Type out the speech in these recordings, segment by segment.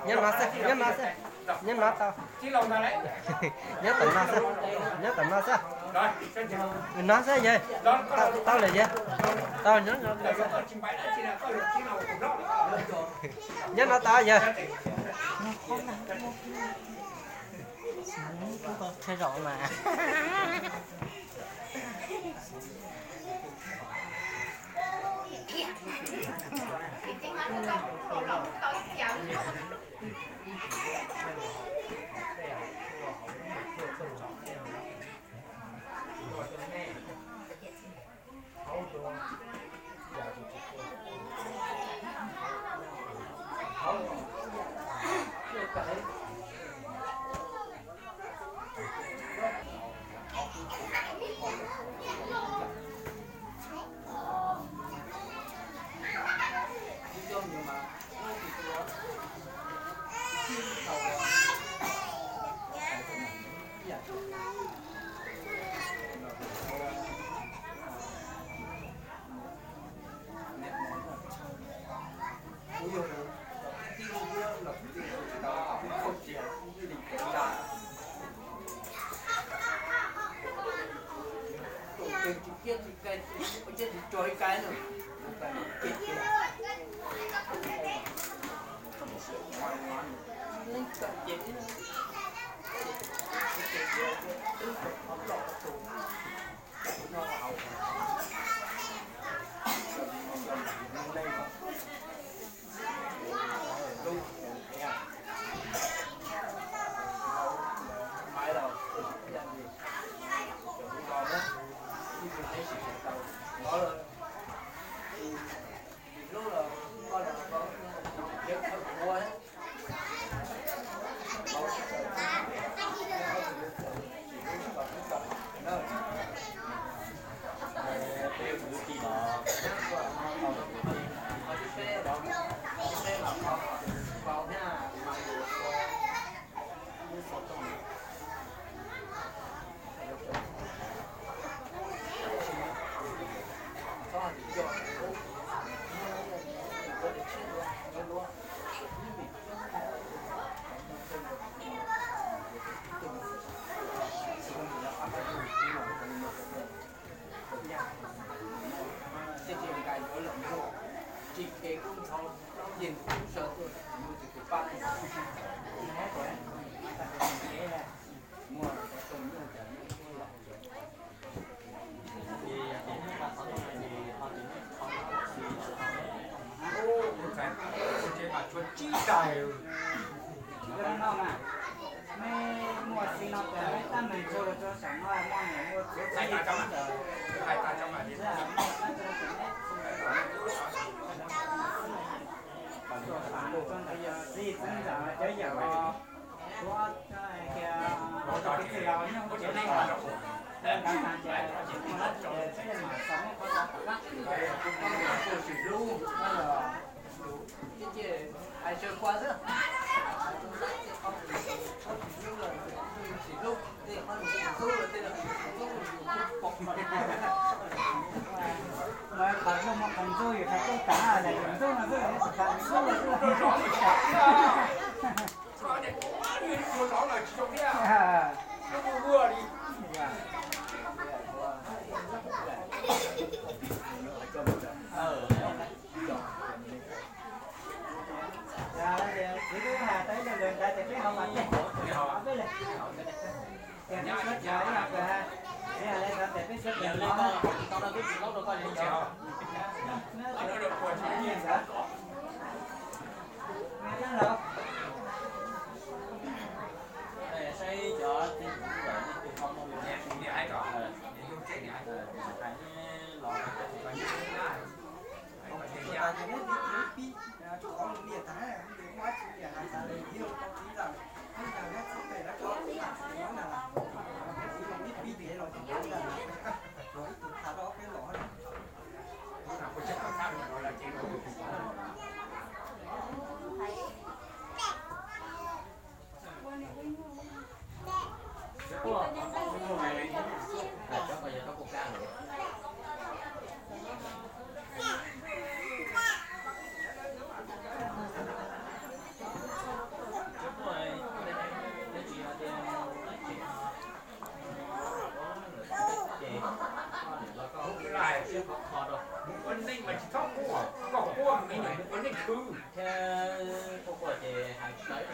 Nyob no xwb, nyob no xwb, nyob no tau. Nyob tom no xwb, nyob tom no xwb. No xwb yawg, tau lawm yawg, tau nyob no xwb. Nyob no tau yawg. Qhov zaum mas. Nej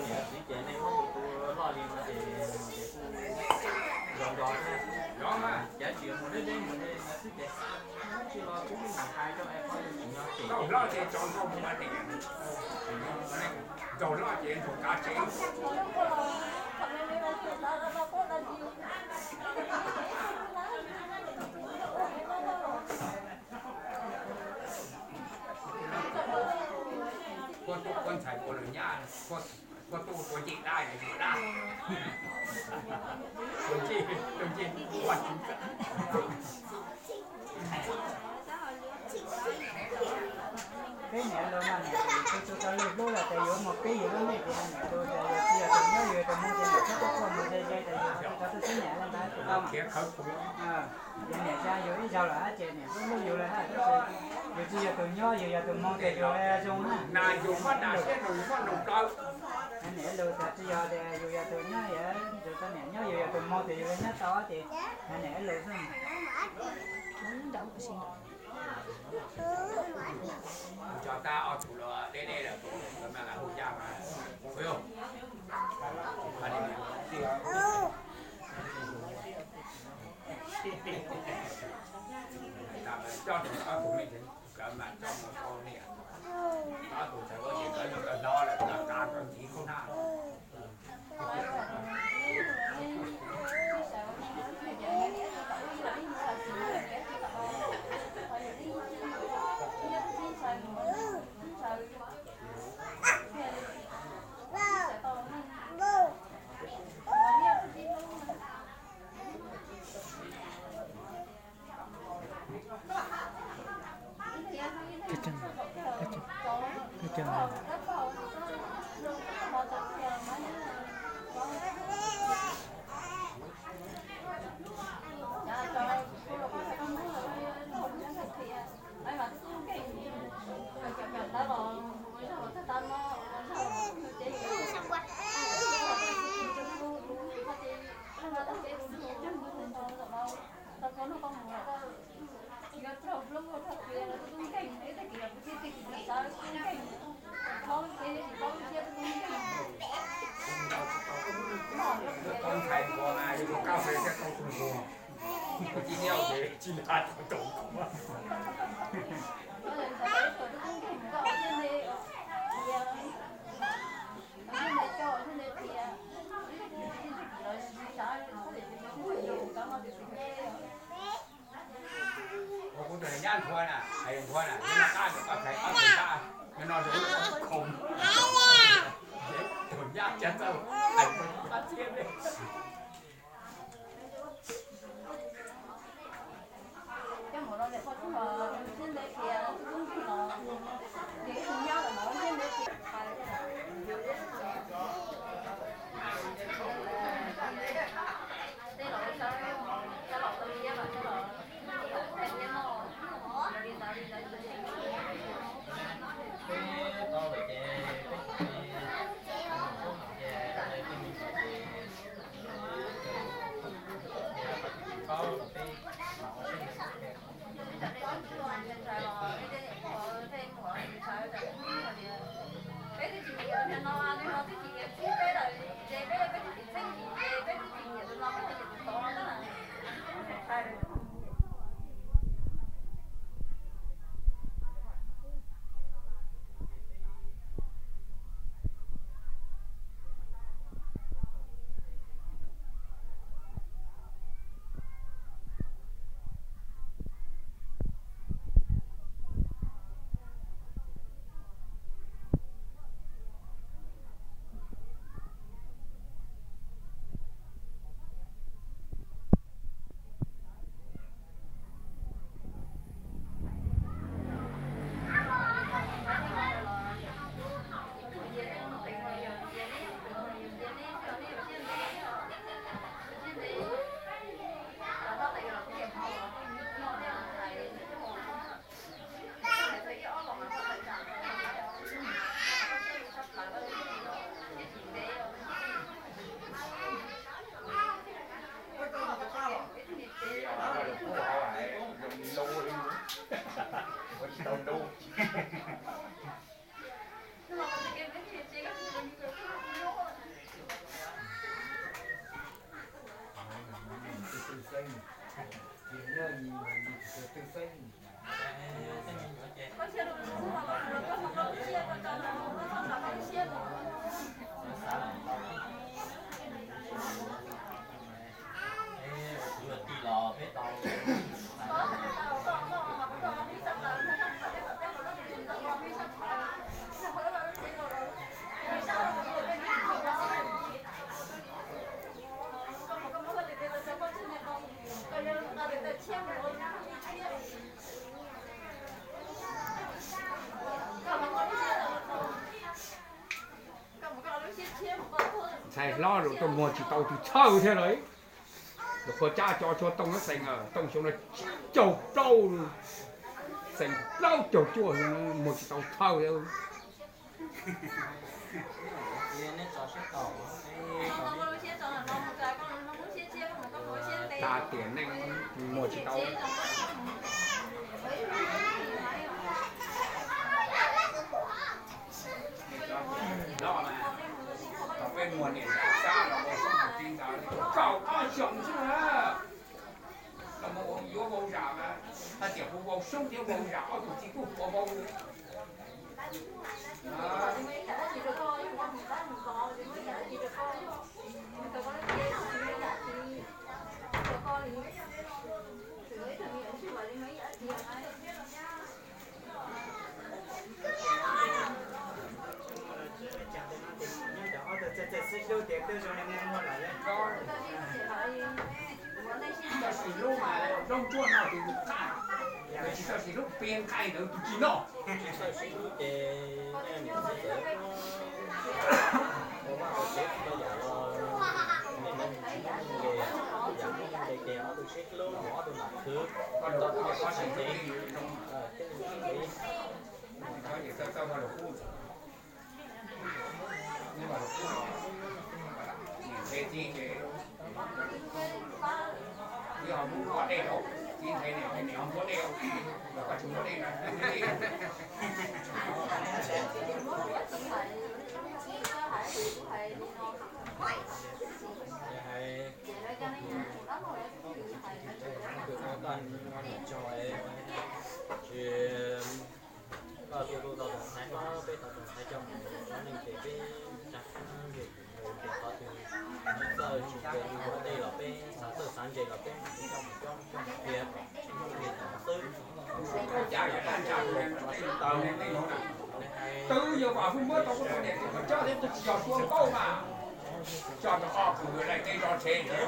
niam txiv ces nej muab tus loj li no ces ces kuj zoo nrog thiab. Cav tsis mus deb deb mus li no xwb ces tsis los kuv mus hais rau es qhov tsis nyob ces hlob ces tso nrog mus tias, nrog hlob ces nrog kav tsev. Koj tuaj koj ntxhais ua lawm nyab, koj tuaj ua cem dab es yuav dab. Tus ntsej, tus ntsej muag tsis txawj. Peb niam laus mas niam tus tau lwm hlub los tias yuav mus peb yus lub neej ces niam laus tias yus tsis yog tus nyob yus yog tus mus ces niam txhob tuaj quaj mus ze ze tias yus cov tub xib niam li ntawd tau mas. Yus niam tsa yus ib zaug lawm hab ces niam tub hlub yus lawm hab, tab sis yus tsis yog tus nyob yus yog tus mus ces yus zoo na. Niam laus tias tsis yog tias yus yog tus nyob, yus niam nyob yus yog tus mus ces yus li nyob tau ces niam laus xwb. Tso tab ob tug los deb deb lawm, hu caj mas. Coj ob tug me ntxhais, nkawd mas coj mus tau niam. Ob tug ntxhais ko ces nkawd zoo nkawd hlob lawm, nkawd qa nkawd ntxiv khaub naj. Tau ntxhais npua mas yog tau kab fes thiab tau tus npua, tsis nyob ces tsis nrog tau tus npua. Ua kuv tus nyab nthuav na, hais nthuav na, nyob no qab nws koj thaiv ob tug nrab, nyob no zoo ib khoom, tus nyab cav txawj hais rau koj txhiab li. Ntxhais hlob los tuaj muag tsis tau tus txhawj thiab lawm. Lawv qhua tsab cov tshuab tooj no xeem, tooj xyoo no tsib caug plaub, xeem plaub caug cuaj, muag tsis tau txhawj thiab. Tag tiam neej muag tsis tau. Cov peb muag niam ntxawm xab los ua soob tus txiv ntxawm kaum ob xyoos xwb na. Los mus yuav vau zam mas hais tias kuv vau soob thiab vau zam ob tug txiv kuj ua vau. Txawj siv hlub mas zoo tsuag no tus qab, tsis txawj siv hlub pib nqaij ntawd tus tsis noj. Tsis txawj siv hlub ces nej niam txiv txawm ua vaj ua tsev tsis tau yam los nej niam txiv ces yam nej niam ces ob tug sib hlub, ob tug lam khwv, tau tus sib txais ntxiv, thiaj li sib hlub. Niam ntxhais txiv ces txiv ho muab ua dej rau, txiv ntxhais niam ntxhais niam ho muab dej rau, los koj tsis muab dej no. Hais, koj niam tso, tsis Koj tuaj tuaj tau tus ntxhais hlob, peb tau tus ntxhais coj mus ua neej ces peb tsa yeej ces qhov twg txawj tsis ntse li ua teb los peb xav txawj xav ntse los peb mam li coj mus coj coj mus qhia, qhia tau xwb. Twb yuav vam hu muab tau kuv tus niam tus koj coj thiab, kuv tsis yog sua nkauj mas coj tau ob tug laij teb zov tsheb thiab.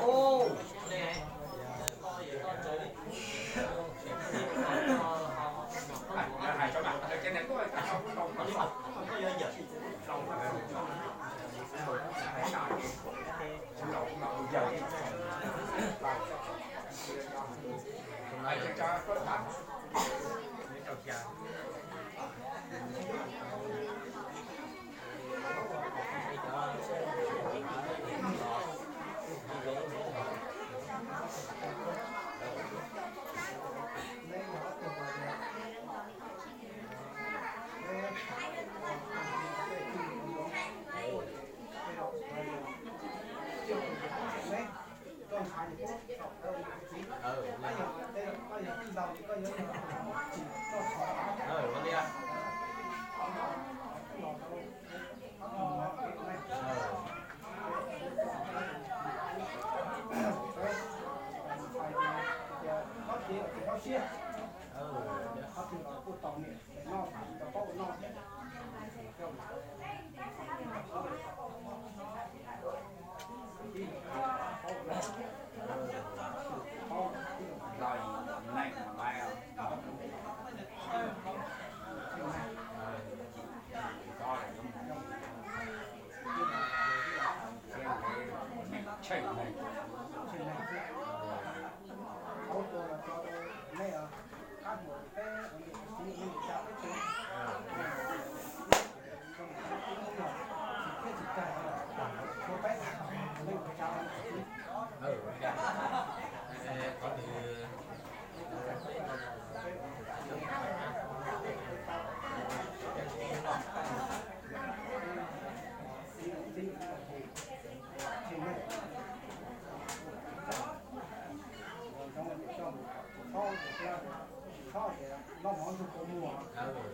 Noj mov ntxuag kua muag,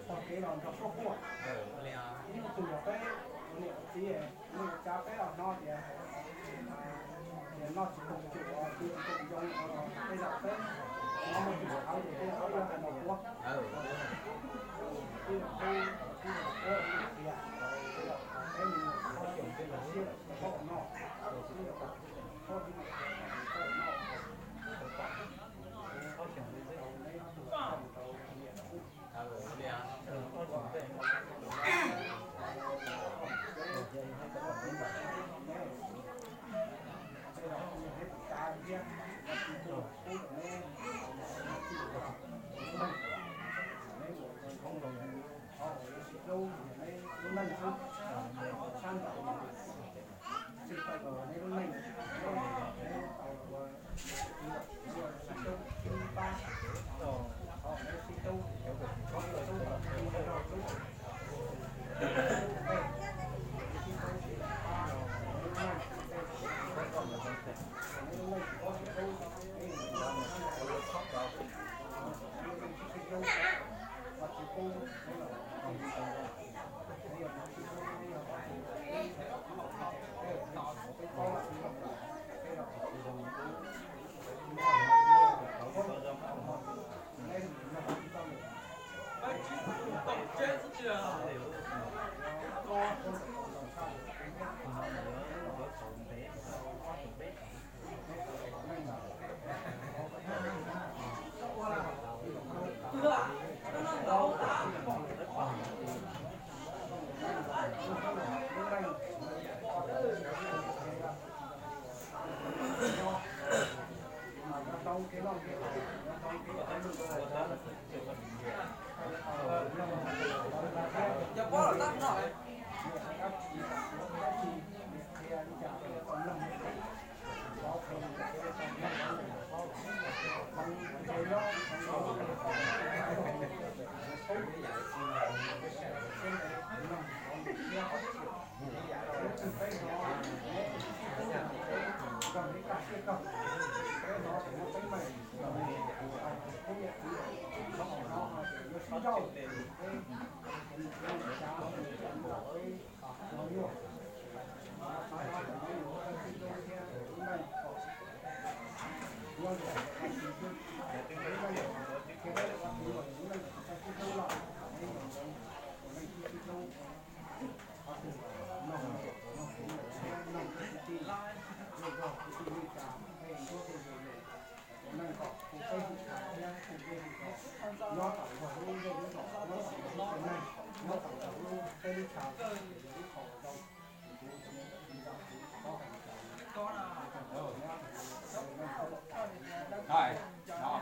taug kev los nrog suab quaj. Ib tug yog peb ua niam ua txiv, nej ua cas peb los hnov tias, tias noj tsis tau tsum, pw tsis tau zoo, tej zaum peb hnov muaj tus hauv ces tej zaum peb yuav hais los ua. Tej zaum peb, tej zaum peb ua niam txiv, tej zaum peb mus ua xyoo peb ua siab lawm tsis tau paub ua noj, tej zaum peb ua niam txiv tsis tau paub ua noj.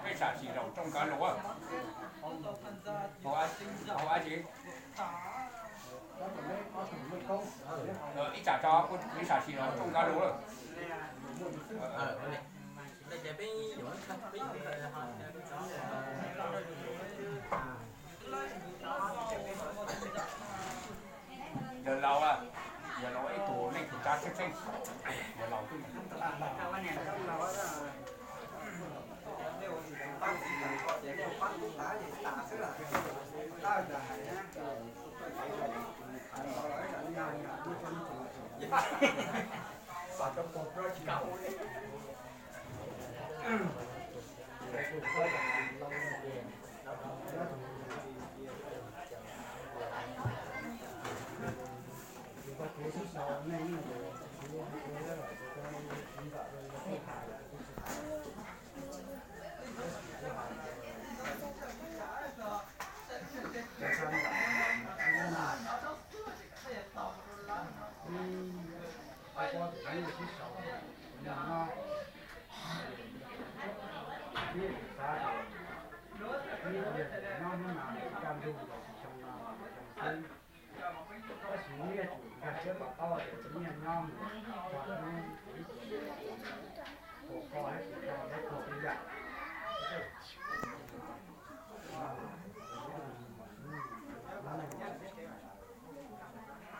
Peb sam sim zaum rooj kav lus. Hauv ab tsi? Ib tsam tso, peb sam sim zaum rooj kav lus lawm. Yawg laus, yawg laus ib tug neej tsa tsheb tsheb, yawg laus twb Tab sis nyiaj tsum nkag siab to taub tias nyiaj nyob mus txog hnub tus koj thiab tus koj peb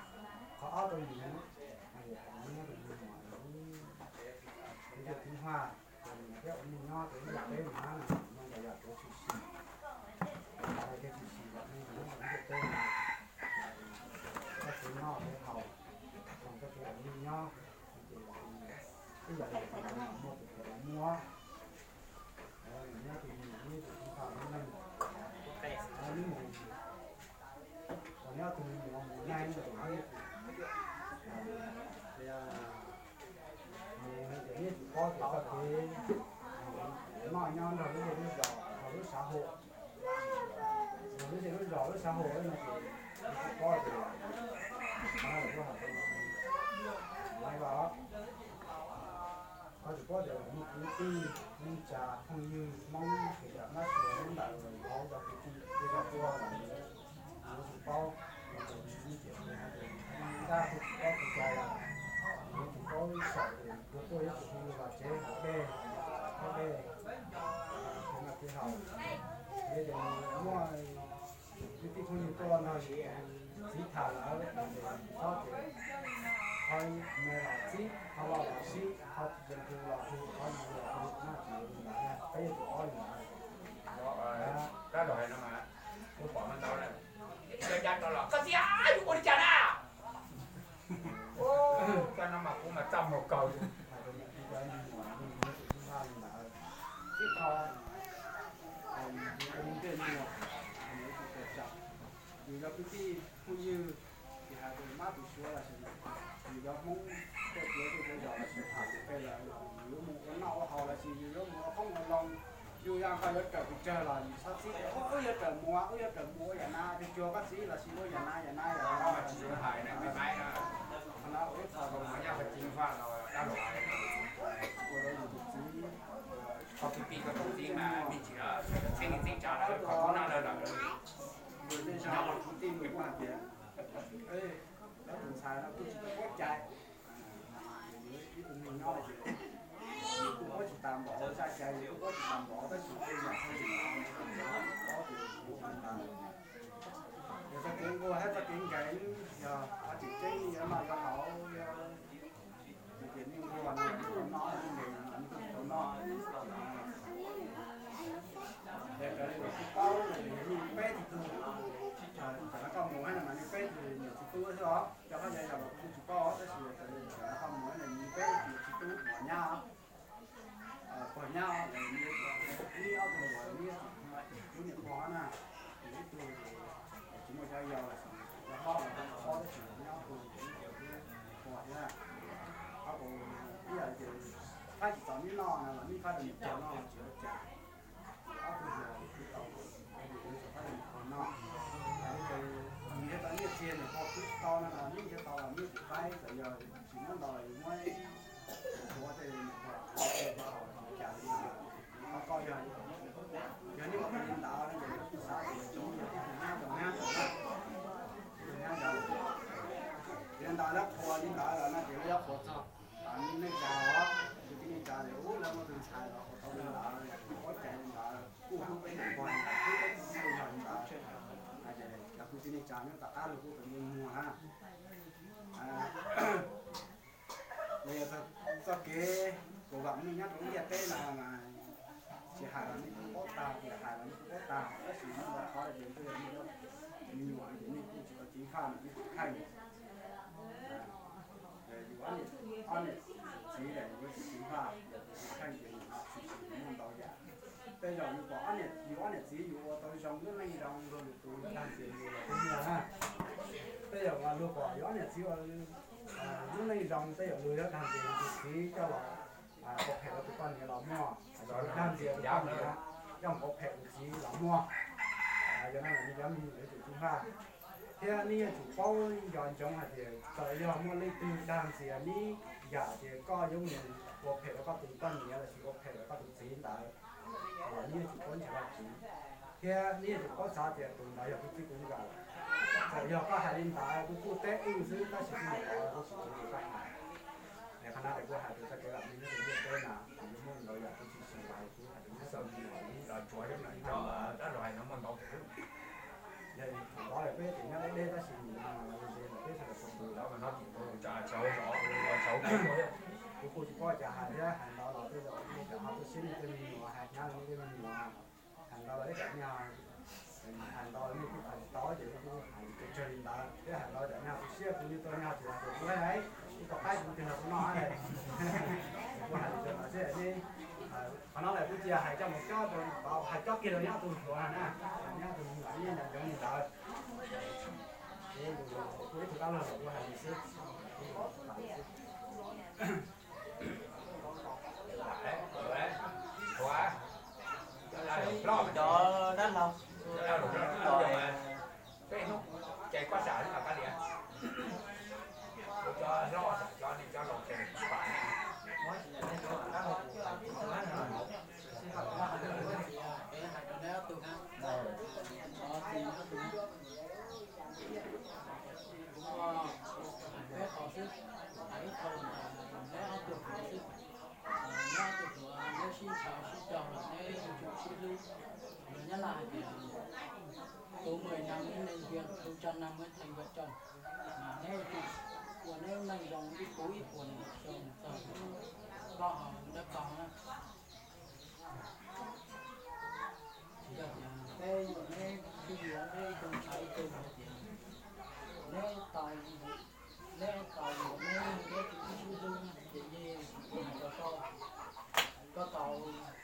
tuag ib yam. Qhov ob rau yus, yus nyob tus me nyuam, yus tus txiv hmab, yus thiab ua neej nyob tus ib yam peb mus hab no, no yog yam kev tshwm sim, yog kev tshwm sim yog neeg nyob tus ib yam peb no, koj kev noj kev haus, koj kev ua neej nyob, ces ib yam li tus me nyuam muaj tus puav leej muaj, nyob tus me nyuam nyob tus txiv hmab nyob neej, nyob tus me nyuam mus neej tus nyob tus, nyob tus paub tias koj kev noj nyob nrog lub zej lub zos, nrog lub xã hội, nrog lub zej lub zos lub xã hội no ces koj paub tias, koj tsum Ua tes muaj kwv tij neej tsa phooj ywg Hmoob, ces yog mab suav Hmoob ntawd hauv cov kwv tij, tej zog tuaj los yuav tsum paub, yuav tsum tsis txim, ntab kuj tsis paub tsis cai lawm, yuav tsum paub ib saum ces tuaj yuav tsum hu los tsev haus dej, haus dej, tiv no tiv haus. Yog tias muaj kwv tij phooj ywg tuaj nrog txiv tham lawm ces txhob ces qhov me los txib, qhov lo los sib, qhov tsis ntseeg hu los hu, qhov ntseeg hu los hu, no ces peb yuav tsum paub li ntawd. Koj txiv, yus ua li cas na? Koj no mas kuv mas txaj muag kawg. Tib qho, yus yog kwv tij phooj ywg, ces hais tus mab tus suav los sis yus cov Hmoob tej txiv tej zos los sis tham tus pej los yus yuav mus ua noj ua haus los sis yus yuav mus ua qoob ua loo, yus yog koj yuav raws pes tsawg los yus txhob txib tias wb yuav raws mus, wb yuav raws mus ua yam na, tus cuag koj txiv los sis ua yam na yam na yam na. Qhov no ua ib qho ua rau yus tus txiv, qhov tus txiv mas me ntsis txheeb txheeb tsa lawm, qhov no lawm lawm. Tus nej zog tus tij nws kuj hais tias, lawv tus ntxhais no kuj tsis tau paub cai, ib tug neeg nyob ces yus kuj paub tsis tas npaum, zaj cai yus kuj paub tsis tas npaum, tab sis tej yam hauj lwm no yus paub ces yus ua li ntawd. Yog txoj kev nquag thiab txoj kev nkees, yog qhov tseem ceeb yuav noj yuav haus, yog tias nej nquag no nej tau noj, nej nkees no nej kuj tsis tau noj. Yog raws li lawv kuj paub, nej peb tug, tam no koj mus no mas nej peb tug niam txiv tub xwb os, cov hauj lwm los kuv kuj tsis paub, tab sis yog raws li tam no koj mus no nej peb tug niam txiv tub mos nyab, pog nyab, neb ob tug los neb tub niam pog na, nws ib tug tsis muaj cov yau los sis cov hlob los kuj tsis paub, tab sis neb ob tug ces neb tub niam pog thiab. Qhov kuv ib yam li tias faib tsis txaus neb noj no los neb faib rau niam pog noj los tsis ua cas. Ob tug yog kuv tau, kuv tau faib rau niam pog noj. Yog li ces nws yog tau nyiaj txiag niam pog khwv tsis tau no los neb yog tau los neb tsis faib, txawm yog tsis muab ntau los yus muab ua tej niam pog khwv tsis tau los tsis ua cas li. Qhov ko yog, yog neb ua tau li ntawd no ces kuv xav tias tsis yog tib tug nyab zoo nyab, tib tug nyab zoo, li ntawd lawv qhuas li ntawd lawm no ces lawv yuav qhuas txog nej tsa os, tus tij neej tsa tias ub lawv muaj tus ntxhais los qhuas tau li ntawd, ua cai li ntawd, kuj hlub peb niam pog li ntawd, hlub peb txiv yog li ntawd. Ces cov kwv tij neej tsa nyob tom qab los kuj tau muag na. Los yog txoj kev kaum vam meej nyob rau lub ntiaj teb no mas tsis hais los nej kuj paub tag, tsis hais los nej kuj paub tag, tab sis muaj ntau qhov tias twb yog nej me nyuam ces nej kuj tsis tau ceev faj, nej kuj kheej. Yus ob niam txiv lawm yus yuav tsis ceev faj, yus kheej ces yus tshwm sim muaj ntau yam. Tej zaum yus pom ob niam, yus ob niam txiv yus ua tau zoo lub neej zoo nrog yus tus dag ntxias yus los kuj muaj na. Tej zaum mas luag pom yus ob niam txiv ua lub neej zoo, tej zaum luag yuav dag ntxias yus tus txiv coj los ua phem rau tus poj niam los muaj, dag ntxias tus poj niam coj mus ua phem tus txiv los muaj. Yog no nej cov me nyuam yuav tsum ceev faj, thiab nej yuav tsum paub nco ntsoov hais tias txawm yog muaj leej twg dag ntxias neb yam tias koj yuav mus ua phem rau koj tus poj niam los sis ua phem rau koj tus txiv ntawd, los nej yuav tsum paub ntseeg Vajtswv, thiab nej yuav tsum paub xav tias tus ntawd yog kuv txij kuv nkawm. Txawm yog koj hais li ntawd kuv kuj teb wb xwb, tab sis kuv niam kuv txiv kuv tsis tau hais. Es qhov no es kuv hais tias txoj kev vam meej nyob rau ntiaj teb na, kuv yuav muaj ntau yam kuv tsis tshua hais, kuv hais tias nyob rau me nyuam los tsuav yog ntawd, tab sis hais no muaj ntau tus. Thaum ntawd lawm peb tseem nyob deb deb, tab sis nim no los ze los peb sawv daws txhua tus los mas no tim tus tsa tshauv zov tshauv kuv thiab. Kuv kuj tsis paub cas hais thiab, hais ntawd los tej zaum nej tsam ho tu siab nej tej me nyuam, hais hnyav nej tej me nyuam. Hais ntawd los ib tsam nej, hais ntawd los nej kuj hais tsis tau ces kuv kuj hais tsawg tsawg li ntawd, thiab hais ntawd tsam nej ho tu siab kuv, nej tuaj nej ho tsis hais kuv, kuv hais ib tau qaib kuv twg los kuv noj. Kuv hais tsawg ntawd xwb, qhov no lawm kuv cia hais coj mus cob rau tod, hais cob kiag rau neb ob tug hluas na, neb ob tug hluas nyob nco ntsoov li ntawd. Kuv ib tug dab laug los kuv hais li xwb. Cov dab laug, peb hnub ces koj sam xwb mas kab lias. Cov hlob cov nej cov laus ces pam, muab cov dab laug Hais tias, tú mười năm, neb ib leeg yog tu trăm năm mới thành vợ chồng. Neb ua neb lub neej zoo ib puas ib puas xyoo txog plaub hau dawb paug na. Tsis yog tias peb yuav neb, peb yuav neb ib tug ntxhais ib tug hais tias neb tau, neb tau yuav neb, neb tus sib hlub ces yeej hais rau koj, koj tau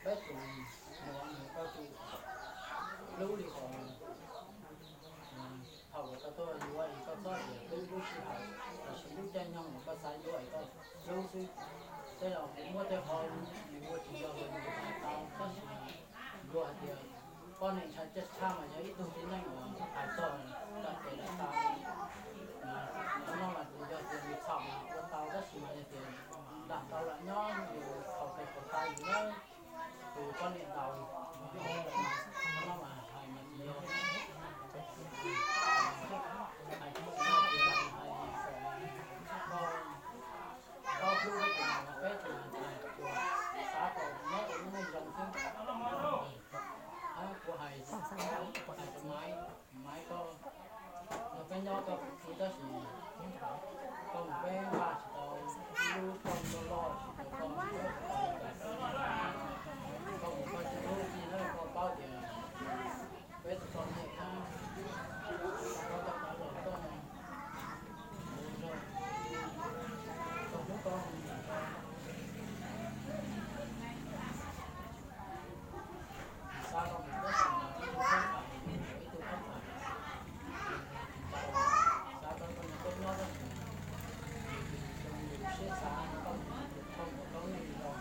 peb tus yuav nws, koj tus hlub li qhov thaum uas koj tuaj yuav es koj txhob tias hlub lub sij hawm, tab sis lub caij nyoog uas koj xav yuav es koj hlub xwb. Tej zaum kuv muaj tej qhov nws ua tsis yog los yus hais tau, tab sis luag hais tias poj niam ntshai tshaj mas yog ib tug txiv neej uas hais txog lawm ces lawv tau, no mas yog tias nws txhaum mas ua tau, tab sis mas yog tias lam tau lam nyob yus thaum kawg puas tau yus na, tus poj niam ntaus, no mas hais mas tsis yog, hais tsis yog tias hais kom koj hlub tus no, peb tus no hais tias xav kom neb ua lub neej zoo xwb. Kuv hais, hais rau Maiv, Maiv koj, no peb nyob koj kuv xwb tab sis koj mus peb npaj tsis tau ib lub rooj loj loj tsis tau koj, koj mus koj tsis hlub tij na, koj paub tias peb tus poj niam na, koj tau los koj mus zoo, koj hlub koj mus zoo. Xav rau mus tab sis mas ib tug khaub khas, ib tug khaub khas, xav rau koj niam koj nyob tab sis mas yus siab xav koj mus, koj mus koj lub neej zoo.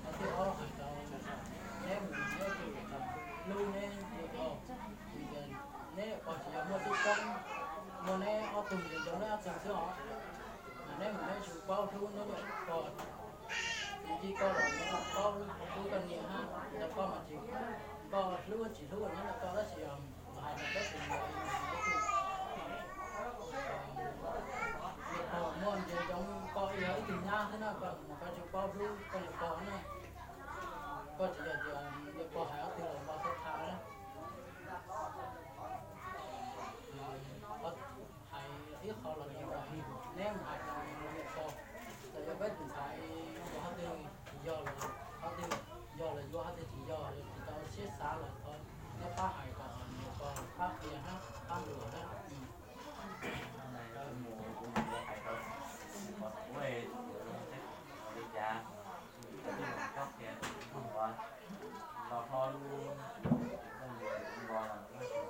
Qhov thib ob hais rau neb mus neb tus hlub neb tus, vim tias neb pog tsis yog muaj tib toob, muaj neb ob tug ces zoo neb ob tug xwb os. Mas neb mus neb tsis paub hlub neb niam pog, tus tij koj los neb paub hlub koj niam hab, yog koj mas tsis, koj hlub tsis hlub neb niam koj tab sis yog hais mas peb tus niam, niam pog muaj ntsia ntsoov koj yog ib tug nyab xwb na, koj mas koj tsis paub hlub koj niam pog na. Koj tsis yog tias niam pog hais ob tug los npau suav tham na. Hais ib qho los yog neb mus hais rau niam pog, los yog peb tus ntxhais yuav qhov twg tsis yog los, qhov twg yog los yuav, qhov twg tsis yog los tsis tau siab xav los thov neb pab hais kom niam pog pab qhia hab pab luag hab. Mus kuv hais rau, ua li cas, txoj qhia, los hlob lub, ua los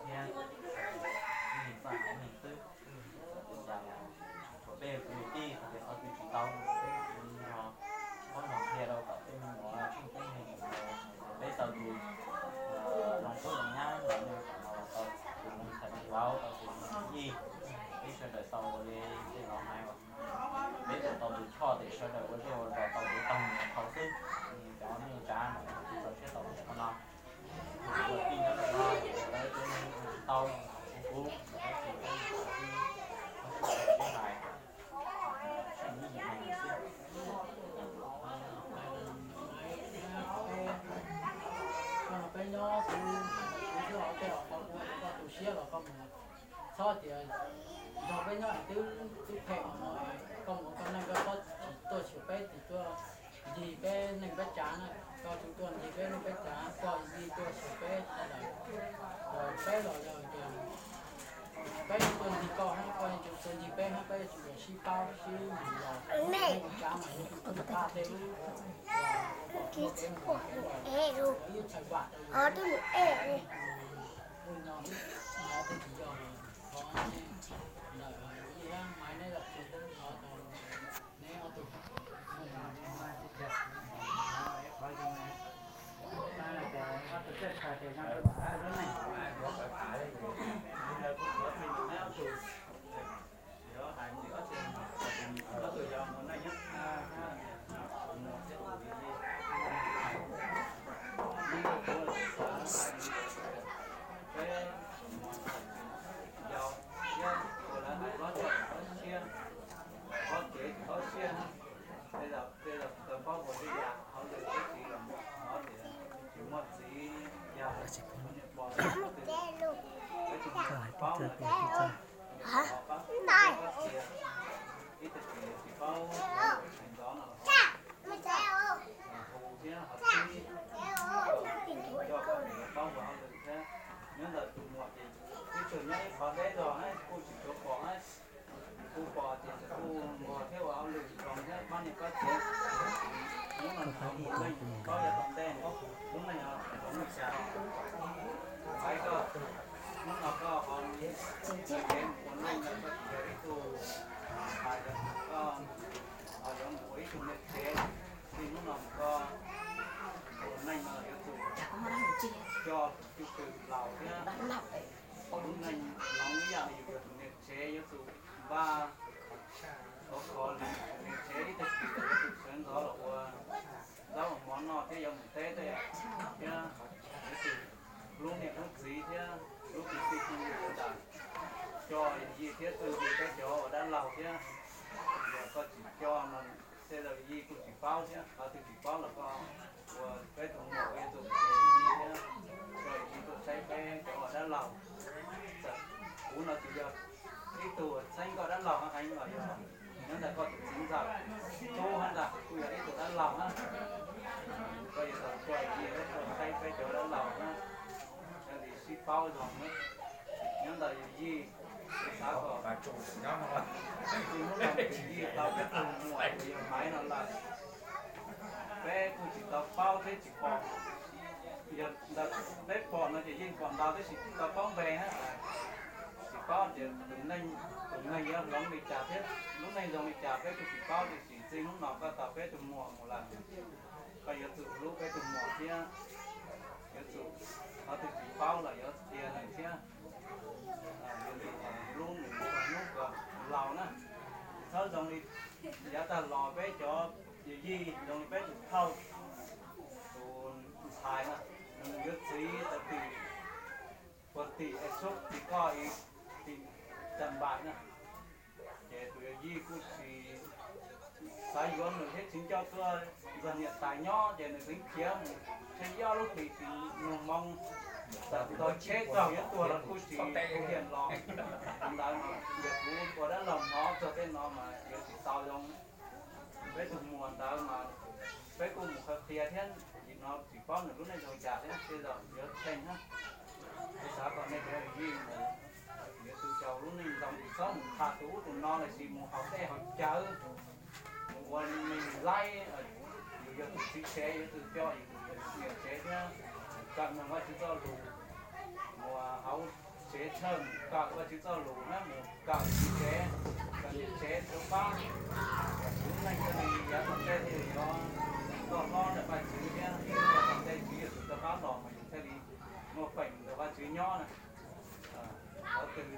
thiab, ib neeg txaj haiv neeg xwb. Ua cas los, tsuas peb kwv tij hais tias qhov twg tsis tau, peb yog muab nws qhia rau kom peb me nyuam tsheej tseeb neeg, peb tau tus zoo tub zoo nyab los nws kom los tau tus mus thaiv tus vauv, tau tus mus yij, peb sawv daws tau ua li tej laus hais, peb tau tus choj tes sawv daws ua zej ua zos tau tus tag mus dhau xwb. Cov neej tsa no tsis txaus siab tau tus choj no. Tus tij nyob ntawm no, lawv cov neeg tsis tau, kuv, kuv, kuv, kuv, kuv, kuv hais, peb nyob kuv, kuv xwb os, tej zaum koj tu siab los koj mus, txhob tias nrog peb nyob es twb, twb phem no, koj mus koj neej koj txhob tsis tuaj xyuas peb, tsis tuaj ncig peb neej peb tsav na, koj tsis tuaj ncig peb neej peb tsav, koj ncig tuaj xyuas peb sawv daws. Los peb los yog tias peb tuaj ncig koj hab, koj yeej tsis tuaj ncig peb hab, peb yuav tsum sib paub sib mus los, neej tsav mas yuav tsum qaj tej lub, ib txhais vam rau yus, ub no, tej tsis yog, thov ntawm ib hab Maiv neb los tsuag thov tau neb ob tug. Niam koj txiv, hnub no mus leej paub yav tom ntej lub neej no zoo li cas. Pais koj, hnub no koj ho txawm kev mus ua neej no koj tsis yog ib tug hais, koj ho yuav mus ua ib tug niam tsev, txij hnub no mus koj ua neej no yuav tsum coj tus cwj pwm laus thiab lub neej hloov ib yam li yus yog tus niam tsev yuav tsum npaj khov kho li tus niam tsev ib tag kis yuav tsum sawv ntxov los ua zaub ua mov noj thiab yuav mus teb tej thiab yuav tsum hlub niam hlub txiv thiab hlub tus txij tus nkawm ntawd. Coj yawm yij thiab txuj ci peb cov uas dab laug thiab, yog koj tsis coj no tej zaum yij kuj tsis paub thiab, qhov twg tsis paub los koj ua peb tus muam ua yawg tus yij thiab, coj yawm yij tuaj saib peb cov uas dab laug. Txawm kuv no tsis yog ib tug txheeb koj dab laug heev los yog nyob ntawm koj tus txiv ntxawm, tub hab ntag kuj yog ib tug dab laug na. Koj yuav tau coj yawm yij tuaj saib peb cov dab laug na, thiaj li sib paub zoo na. Nyob ntawm yawm yij, kuv xav kom txij hnub no yawm yij tau peb tug muam uas yog Maiv no lawm, peb kuj tsis tau paub thiab tsis pom. Yog ntawd peb pom no ces yeej pom ntau tab sis tsis tau paub npe na. Tsis paub tias tus neeg, tus neeg yuav hloov li cas thiab lub neej zoo li cas peb kuj tsis paub, tiam sis txij hnub no koj tau peb tug muam mus lawm, koj yuav tsum hlub peb tus muam thiab yuav tsum, qhov twg tsis paub los yuav qhia nws thiab. Yuav tsum hlub nws txog hnub kom laus na. Txhob zoo li yav tag los peb cov yawm yij, zoo li peb tus thauj, tus ntxhais na, nws yuav txiv tau tim, puag tim es xub tim koj ib tim tag npaim na. Ces tus yawm yij kuj tsis xav yuav nws thiab tsis nco tuaj nrog niam tais nyob, ces nws txeev khiav mus tsheej ib ob lub hlis tsis mloog moo, txawm tau tsheb tsaug yuav tuag los kuj tsis hu hiam los. Ntawd mas yog kuv ua dab laug hnov txog tej no mas yuav tsis tau zoo. Peb tus muam ntawd mas peb kuj mus qhia qhia thiab, nim no tsis paub nws lub neej zoo cas thiab, tej zaum yuav tshee na. Kuv xav kom nej cov yawm yij mus, yuav tsum xyaum lub neej zoo, tsis txhob mus tham tus ub tus no los sis mus haus dej haus cawv, mus ua neeg laib. Yus yog tus txiv tsev yuav tsum coj yus tus niam tsev thiab kawm mloog Vajtswv txoj lus, mus hauv tsev thawj mus kawm Vajtswv txoj lus na, mus kawm txiv tsev, kawm niam tsev rau pab, kom yus lub neej thiaj li yav tom ntej thiaj li yuav loj hlob ntawm Vajtswv thiab yav tom ntej Tswv Yexus rov qab los mas yus thiaj li muaj feem ntawm Vajtswv nyob na. Qhov twg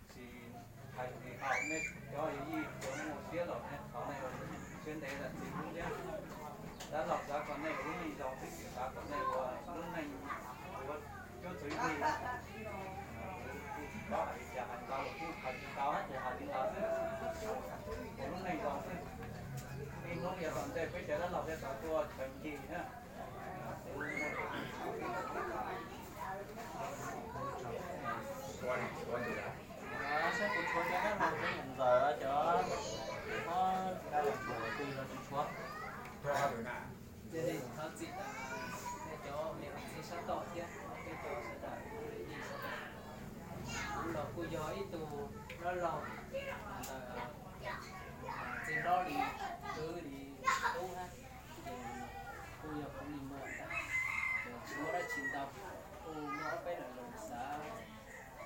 tsis hais li haum nej cov yawm yij cov muaj siab los nej thov nej ua siab ntev zam txim hlub thiab. Dab laug xav kom nej ua lub neej zoo xwb, tsis xav kom nej ua lub neej ua cuab txwv yig. Kuv tsis paub hais li cas, hais ntau los kuj hais tsis tau, ces hais li ntawd xwb. Ua lub neej zoo xwb, ib hnub yav tom ntej peb cov dab laug thiaj tau tuaj chaw ncig na. Saib kuv tshuav cov dab laug cov niam ntxawm cov ob dab laug twg los tsis tshuav. Cia li thov txim nej cov niam txiv sab tod thiab peb cov sawv daws, kuv los kuj yog ib tug dab laug ntawm txiv hlob li, kwv li, tub na, ces kuj yog kuv li muam ntag, ces tsis muaj dab tsi ntau, kuj muaj ob peb lo lus xav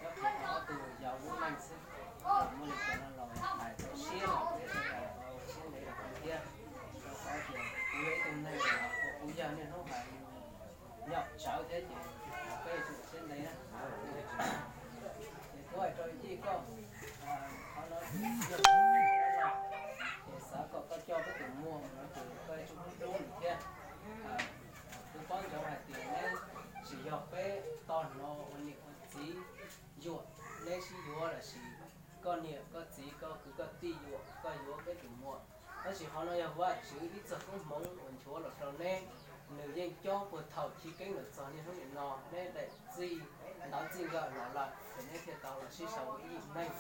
nyob qhia rau ob tug yau lub neej xwb. Ces muaj li cas no los hais rau siab los thiab sawv daws siab ntev rau kuv thiab, rau qhov tias kuv yog ib tug neeg uas kuv yog niaj hnub hais nyob tsawv thiab ces peb yuav tsum siab ntev na. Ces kuv hais rau Yij koj, qhov no ces xav kom koj coj peb tus muam no ces koj yuav tsum hlub hlub nws thiab. Kuv paub ntsoov hais tias neb tsis yog peb tog hno ua niam ua txiv yuam, neb sib yuav lossis koj niam koj txiv koj kwv koj tij yuam koj yuav peb tus muam. Tab sis qhov no yog Vajtswv ib txoj koob hmoov uas nchuav los rau neb. Nws yeej cob puag thaum chiv keeb los txog niaj hnub nim no, neb daim txij ntawv txij nkawm los lawm ces neb thiaj tau los sib sau ua ib yim neej.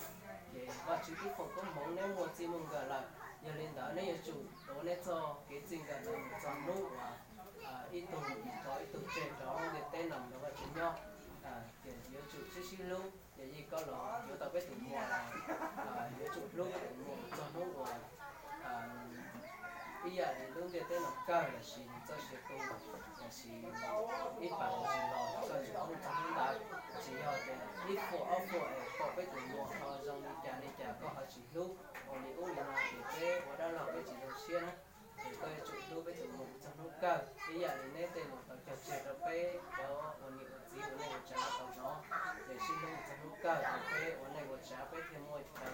Ces Vajtswv twb foom koob hmoov neb muaj txij muaj nkawm lawm, yog li ntawd neb yuav tsum tuav neb txoj kev txij nkawm ntawd mus txog hnub uas ib tug rov ib tug tseg rov lub ntiaj teb no mus nrog Vajtswv nyob. Ces yuav tsum sib sib hlub, ces Yij koj los yuav tau peb tus muam los yuav tsum hlub peb tus muam txog hnub uas Ib yam li lub ntiaj teb no kawg los sis nws txoj sia tu, los sis ib pam los sis los koj yuav tsum hlub txog hnub ntawd. Tsis yog tias ib fuam ob fuam es pom peb tus muam ho zoo li cas li cas koj ho tsis hlub, ua li ub li no ces peb ua dab laug peb tsis zoo siab na. Ces koj yuav tsum hlub peb tus muam txog hnub kawg ib yam li neb tej lus tau cog tseg rau peb cov ua niam ua txiv ua neej ua tsav tau hnov. Ces sib hlub txog hnub kawg ces peb ua neej ua tsav peb thiaj muaj chaw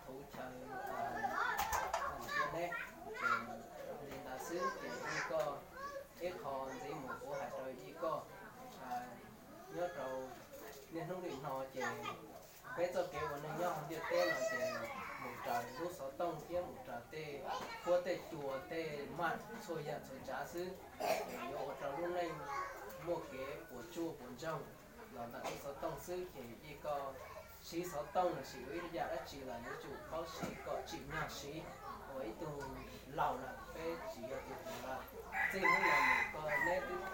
khuv chaw ua neb. Ces li ntawd xwb ces Yij koj, ib qho ntxiv mus kuv hais rau Yij koj, nyob rau niaj hnub nim no ces peb txoj kev ua neej nyob hauv ntiaj teb no ces mus raws lub xov tooj thiab mus raws tej huab tej cua tej maj txhua yam txhua tsav xwb, ces yuav ua rau lub neej muaj kev puas tsuaj puas ntsoog los ntawm lub xov tooj xwb. Ces Yij koj siv xov tooj los sis ua ib yam dab tsi los yuav tsum paub siv kom tsim nyog siv. Ua ib tug laus lawm, peb tsis yog tus hluas lawm. Txij hnub no mus koj neb twb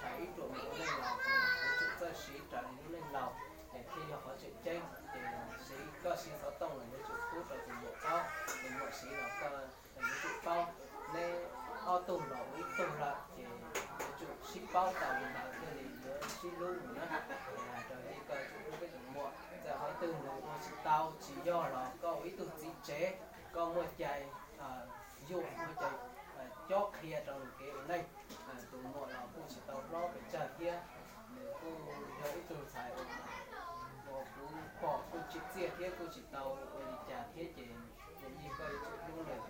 rhais ib ruam mus ua neej laus ces yuav tsum txawj siv raws li lub neej laus ces thiaj yog qhov tseem ceeb. Ces siv, koj siv xov tooj los yuav tsum pub rau tus muam paub, tus muam siv los koj yuav tsum paub. Neb ob tug los ua ib tug lawm ces yuav tsum sib paub tau li ntawd thiaj li yuav sib hlub mus na. Ces hais rau Yij koj yuav tsum hlub peb tus muam, txawm qhov twg nws ua tsis tau tsis yog los koj ua ib tug txiv tsev, koj muaj cai yuam, muaj cai cob qhia rau nws kev ua neej. Tus muam los kuj tsis tau hlob pes tsawg thiab, nws kuj yog ib tug ntxhais uas kuv pom kuj tsim txiaj thiab kuj tsis tau ua li cas thiab ces Yij koj yuav tsum hlub nws.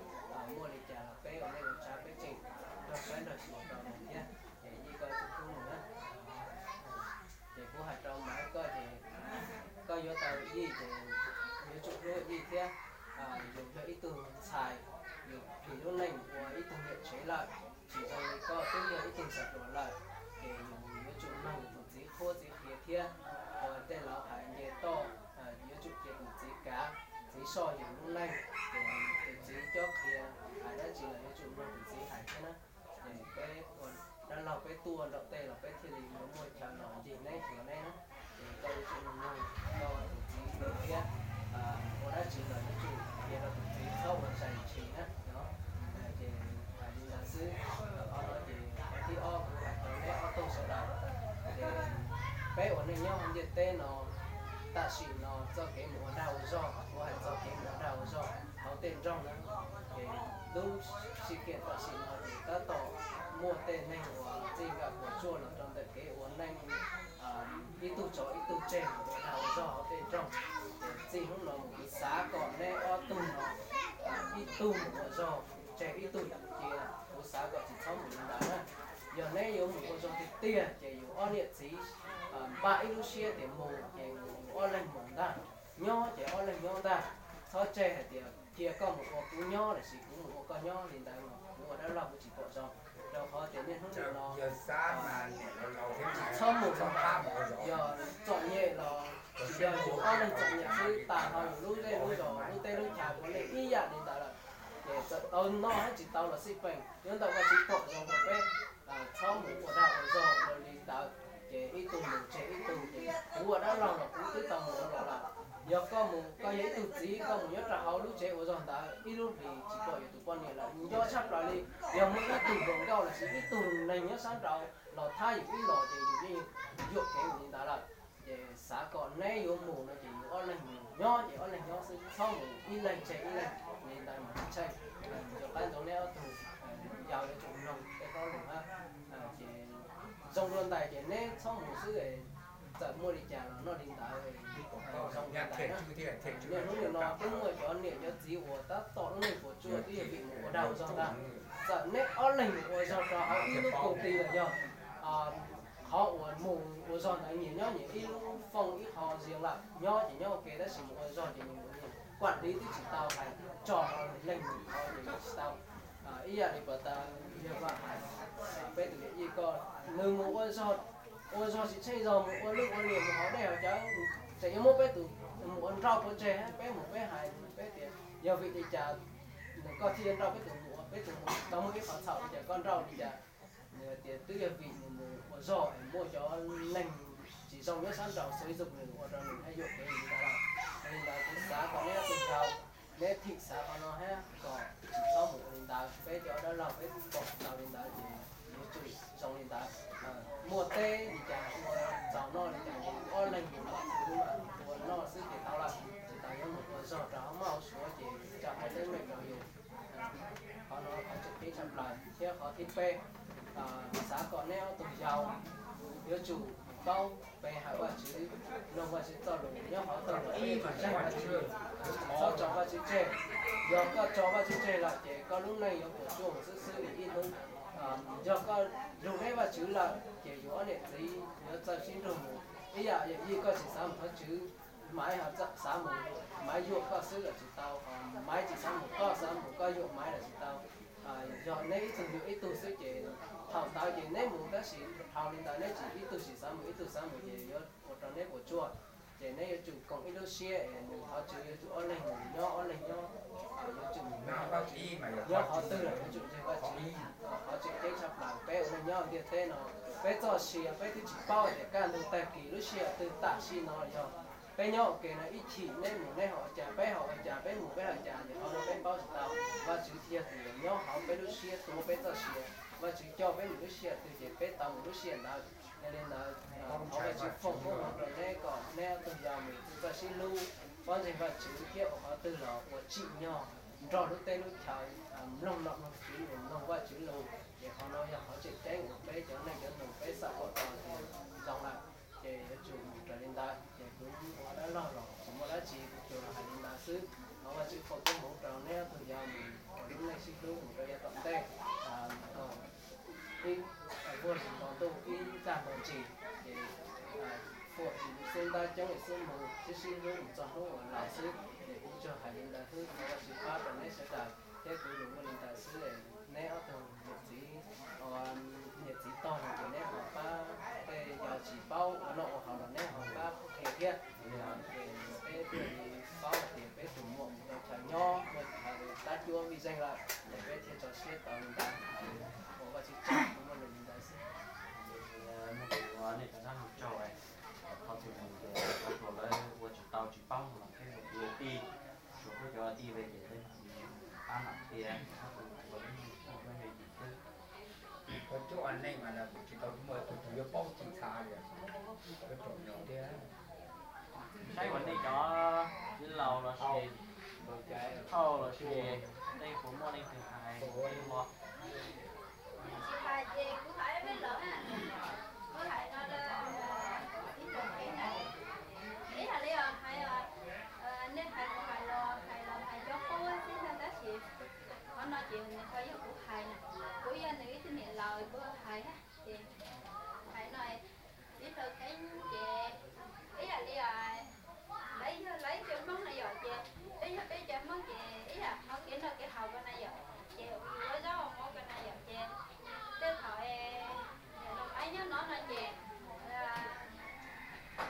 Muaj li cas los peb ua neej ua tsav peb tseem nrog saib nrog xyuas rau nws thiab, ces Yij koj yuav tsum hlub nws na. Ces kuv hais rau Maiv koj ces koj yuav tau Yij ces yuav tsum hlub Yij thiab. Yus yog ib tug ntxhais, yus phim lub neej ua ib tug niam tsev lawm, tsis zoo li koj twb yog ib tug ntxhais hluas lawm, ces yus yuav tsum mloog yus tus txiv qhuab txiv qhia thiab. Ua tej laus hais nce toj, yuav tsum cia tus txiv kav, txiv soj yus lub neej, ces tus txiv cob qhia, hais dab tsi los yuav tsum mloog tus txiv hais thiab na. Ces peb ua dab laug peb tuaj nraum tej los peb thiaj li yuav muaj chaw los ncig neb xyuas neb na. Ces koj yuav tsum mloog koj tus txiv thiab, ua dab tsi los yuav tsum qhia rau tus txiv txhob ua zais ntshis na. Ces hais li ntawd xwb. Qhov no ces qhov thib ob kuv hais rau neb ob tug sawv daws, ces peb ua neej nyob hauv ntiaj teb no, tam sim no txoj kev mus ua dag ua zog, kuv hais txoj kev mus ua dag ua zog hauv tej nroog na, ces lub sij kiam tam sim no ces tab tom muaj tej neeg uas txij nkawm puas tsuaj los rau ntawm kev ua neej, ib tug tso ib tug tseg mus ua dag ua zog hauv tej nroog. Ces txij hnub no mus kuv xav kom neb ob tug no ib tug mus ua zog tseg ib tug, cia kuv xav kom tsis txhob mus li ntawd na. Yog neb yuav mus ua zog tiag tiag ces yus ob niam txiv npaj ib lub siab tias mus ces yus ob leeg mus ntag, nyob ces ob leeg nyob ntag. Txhob tseg hais tias cia koj mus ua kuv nyob lossis kuv mus ua koj nyob li ntawd mas kuv ua dab laug kuv tsis pom zoo. Rau qhov tias niaj hnub nim no tsis txhob mus, yog txom nyem los tsis yog yus ob leeg txom nyem xwb, tas ho yus lub zej lub zos lub teb lub chaw puav leej ib yam li ntawd lawm. Ces txawm tau noj thiab tsis tau los xij peem, nyob ntawm Vajtswv pom zoo rau peb txhob mus ua dag ua zog ua li ntawd. Ces ib tug mus tseg ib tug, ces kuv ua dab laug los kuv twb tau mus ua los lawm. Yog koj mus, koj yog ib tug txiv, koj mus nyob rau hauv lub tsev ua zog ntawd ib lub hlis tsis pom yus tus poj niam lawm, nco tshaj plaws li yog muaj ib tug hluas nkauj lossis ib tug neeg nyob sab nraud los thab yus ib los ces yus yeej yuam kev mus li ntawd lawm. Ces xav kom neb yuav mus no ces yus ob leeg mus, nyob ces ob leeg nyob xwb, txhob mus ib leeg tseg ib leeg li ntawd mas tsis tsheej. Rov qab ntxoov neb ob tug yau yuav tsum mloog tej hlob lus na. Ces zoo dua ntais ces neb txhob mus xwb, txawm muaj li cas los noj li ntawd, zoo dua ntais na. Niaj hnub nim no twb muaj cov niam cov txiv uas tab tom lub neej puas tsuaj twb yog vim mus ua dag ua zog ntag. Txawm neb ob leeg mus ua zog rau hauv ib lub koom ti los yog qhov uas mus ua zog ntawd nyias nyob nyias ib lub fooj ib qho zias lawm, nyob ces nyob ua ke tab sis mus ua zog ces nyias kuam li twb tsis tau hais tso leej mus qhov ces tsis tau. Ib yam li pas tas yawg Vam hais, peb tus yawm yij koj nws mus ua zog, ua zog tsis tsheej zog, mus ua lwj ua liam mus hauv dej hauv cawv, tseem yuav muab peb tus mus ua nrauj pov tseg, peb mus peb hais peb tias yog vim li cas nws koj thiaj nrauj peb tus mus, peb tus mus tau muaj ib qhov txhaum li cas koj nrauj li cas. Nws tias twb yog vim nws mus ua zog es muaj cov neeg tsis zoo nyob sab nraud xúi zug nws ua rau nws thiaj yuam kev li ntawd lawm. Yog li ntawd kuv xav kom neb ob tug yau neb thim xav qhov no hab kom tsis txhob mus ua li ntawd. Peb cov dab laug peb pom tau li ntawd ces yuav tsum zoo li ntawd. Muaj teb li cas, ua txaus noj li cas, yus ob leeg yus mam khwv mam ua noj xwb ces tau lawm, tsis tas yuav mus ua zog rau hauv maj hauv suav ces tso hais teeb meem rau yus. Qhov no qhov tseem ceeb tshaj plaws. Thiab qhov thib peb, xav kom neb ob tug yau yuav tsum paub pe hawm Vajtswv, mloog Vajtswv txoj lus nyob qhov twg los peb tseem ntseeg Vajtswv, txhob tso Vajtswv tseg. Yog koj tso Vajtswv tseg lawm ces koj lub neej yuav puas tsuaj xwb xwb li ib hnub. Yog koj lug deb Vajtswv lawm ces yus ob niam txiv yuav txawj sib nrug mus. Ib yam yij koj tsis xav mus thov Tswv, Maiv ho xav mus, Maiv yuam koj xwb los tsis tau, Maiv tsis xav mus koj xav mus koj yuam Maiv los tsis tau. Yog neb ib tug yuam ib tug xwb ces thaum ntawd ces neb mus tab sis dhau li ntawd neb tsis ib tug tsis xav mus ib tug xav mus ces yuav ua rau neb puas tsuaj. Ces neb yuav tsum koom ib lub siab es mus thov Tswv, yuav tsum ob leeg mus nyob ob leeg nyob, yuav tsum mus nyob qhov twg los yuav tsum ntseeg Vajtswv. Qhov tseem ceeb tshaj plaws peb ua neej nyob ntiaj teb no, peb txoj sia peb twb tsis paub tias kaj ntug tag kis lub sij hawm twg tam sim no yog peb nyob ua ke no ib chim neb mus neb ho ua cas peb ho ua cas peb mus peb ho ua cas ces qhov no peb paub tsis tau. Vajtswv thiaj tias nyob hauv peb lub siab tuav peb txoj sia, Vajtswv coj peb mus lub sij hawm twg ces peb tau mus lub sij hawm ntawd. Yog li ntawd thov Vajtswv foom koob hmoov rau neb kom neb ob tug yau mus txawj sib hlub, paub ntseeg Vajtswv thiab ua qhov twg los ua tsim nyog nrog lub teb lub chaw, mloog nom mloog tswv lus mloog Vajtswv lus. Ces qhov no yog qhov tseem ceeb uas peb cov neej cov nus peb xav kom tau ces zoo lawm. Ces yuav tsum mus raws li ntawd ces kuv ua dab laug los tsis muaj dab tsi, kuv tsuas los hais li ntawd xwb. Thov Vajtswv foom koob hmoov rau neb ob tug yau mus lub neej sib hlub mus rau yav tom ntej, kom ib vuag nto ntuj ib dag nto ntsis, ces fuam xub ntab coob xwb mus sib sib hlub mus txog hnub uas laus xwb. Ces kuv tsuas hais li ntawd xwb, thov Vajtswv pab rau neb sawv daws thiab kuv lus muaj li ntawd xwb. Neb ob tug niam txiv, niam txiv tog no ces neb ho pab, tej yau tsis paub ua noj ua haus los neb ho pab qhia thiab. Ces peb thiaj li paub hais tias peb tus muam mus rau chaw nyob, mus chaw tab cuab vij zeeg lawm, ces peb thiaj tso siab tau li ntawd. Ua Vajtswv tsaug, kuv muaj lus li ntawd xwb. Muaj tus ua nej cov dab laug tsaug, qhov txhua tus ces cov hluas lawv ua tsis tau tsis paub los peb ua tij, tsuas peb cov tij ve ces peb mam li pab mam qhia, txhob ua lub neej txhob ua lub neej yim xwb. Koj cuab ua neej mas kuv tsis tau muaj tus twg yuav paub txhua txhua li, koj tsom nyom thiab. Saib ua nej cov txiv laus los sis thauj los sis tej puas muaj leej twg hais ua los. Tsis hais ces kuv hais peb laus na, kuv hais no rau ib tsoom phooj ywg na, ib yam li os hais, nej hais kuv hais los hais los hais cov qub xwb na, tab sis qhov no ces nws ho yog kuv hais na, kuv yog nws ib tug niam laus kuv hais na, ces hais no txiv Hluas Kheev ces ib yam li lawv yog lawv ib cov Hmoob na yom, ces peb yog peb cov Hmoob ces ib yam qhov kev noj kev haus ko na yom, ces yus ua zaub ua mov ko na yom, ces tej thaum niam laus Maiv nyob no no ces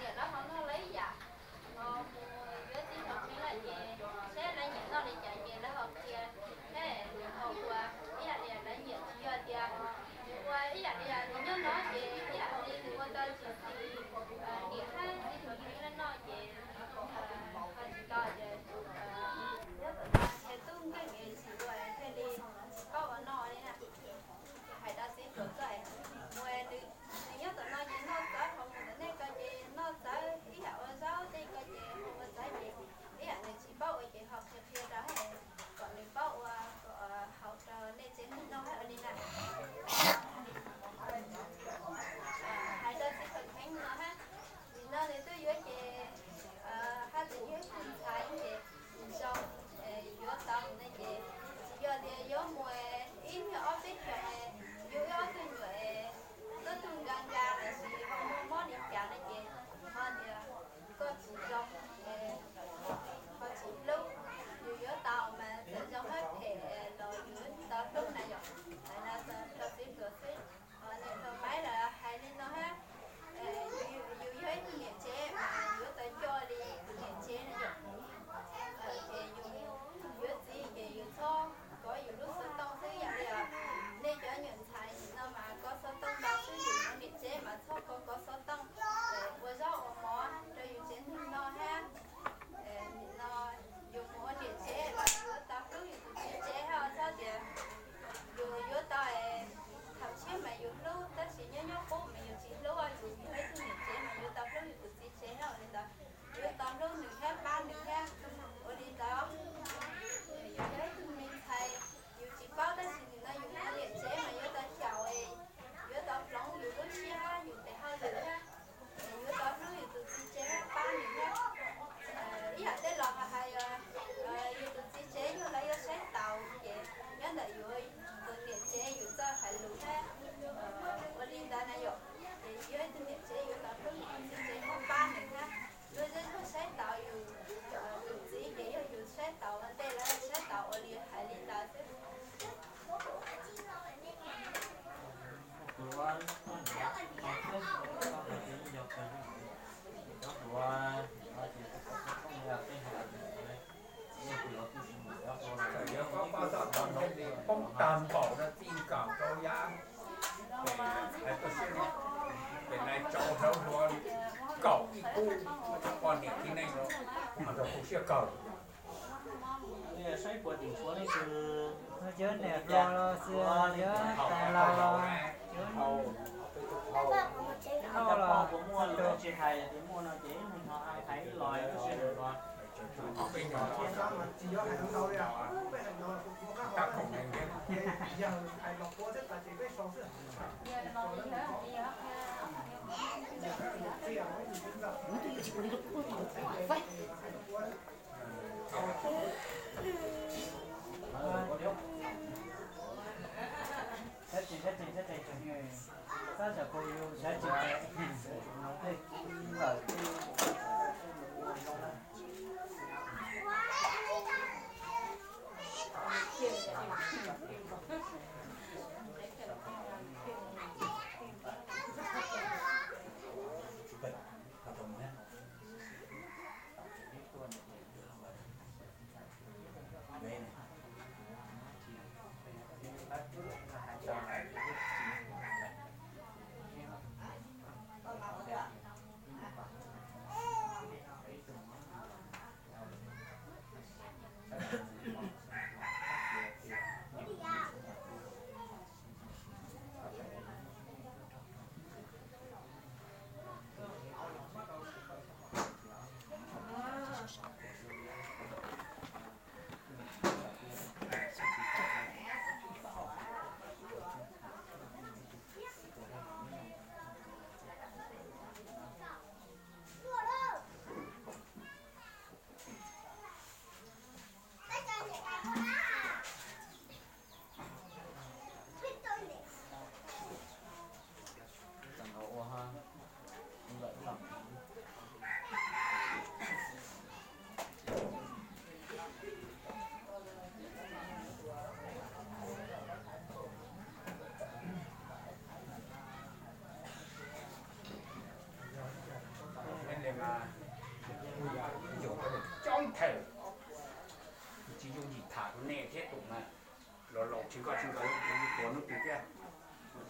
niam lawv ho noj lawv ib yam, ho mus yuav txiv Hluas Kheev lawm ces saib lawv nyiam noj li cas ces lawv ho qhia, thiab ho ua ib yam li lawv nyiam, tsis yog tias nws ua ib yam li nws nyob no ces ib yam li nws ua tau tsis xis niam thiab txiv Hluas Kheev lawv noj ces ho tsis tau ces nyob tom no ces tub nkeeg es tsis ua thiaj li tsis paub ua noj li na. Hais rau txiv Hluas Kheev, mus nws nyob tom no ces noj txawv, ho mus tom nej ko ces noj txawv, ib yam ua zaub tej ko ces ho ua txawv ces ib yam nws tsis paub ua ces ho qhia qhia rau kom nws paub ua kom haus rau nej tsev neeg noj thiab ua li na. Hais rau txiv Hluas Kheev no thiab, nim no nws twb yuav ces haj tseem yog ib tug ntxhais ces zoo, yuav tau ne ces tsis yog tias yuav mus ib nyuag ob peb xyoos yug ib ob tug nyuam tuab tug nka nka los sis ho muaj mob li cas no ces ho tias koj tsis zoo, ho tsis hlub, yus yuav tau mas txawm zoo hab phem los yus yuav tau hlub na yom. Hais no rau txiv Hluas xwb. Niam Hluas Maiv lawv hais li no hab, yus yog ib tug niam tsev mas yuav tau coj li tus niam tsev na yom. Ces yus yuav txiv ces yus txhob kov yus lub xov tooj xwb, Tag npaum no txij nkawm rau yav, pem hais tuaj siab no, pem nais tsaus hlawv hluas kaum ib kub, poj niam txiv neej los kuj mas rau kuv siab kawg. Cov niam hluas los sis cov laus, cov laus los tsis hais, tsis hais los Coob them, tsis yooj yim tham rau nej thiab tus mas, los laus tsis nkoj tsis nkawd tuav hnub twg thiab,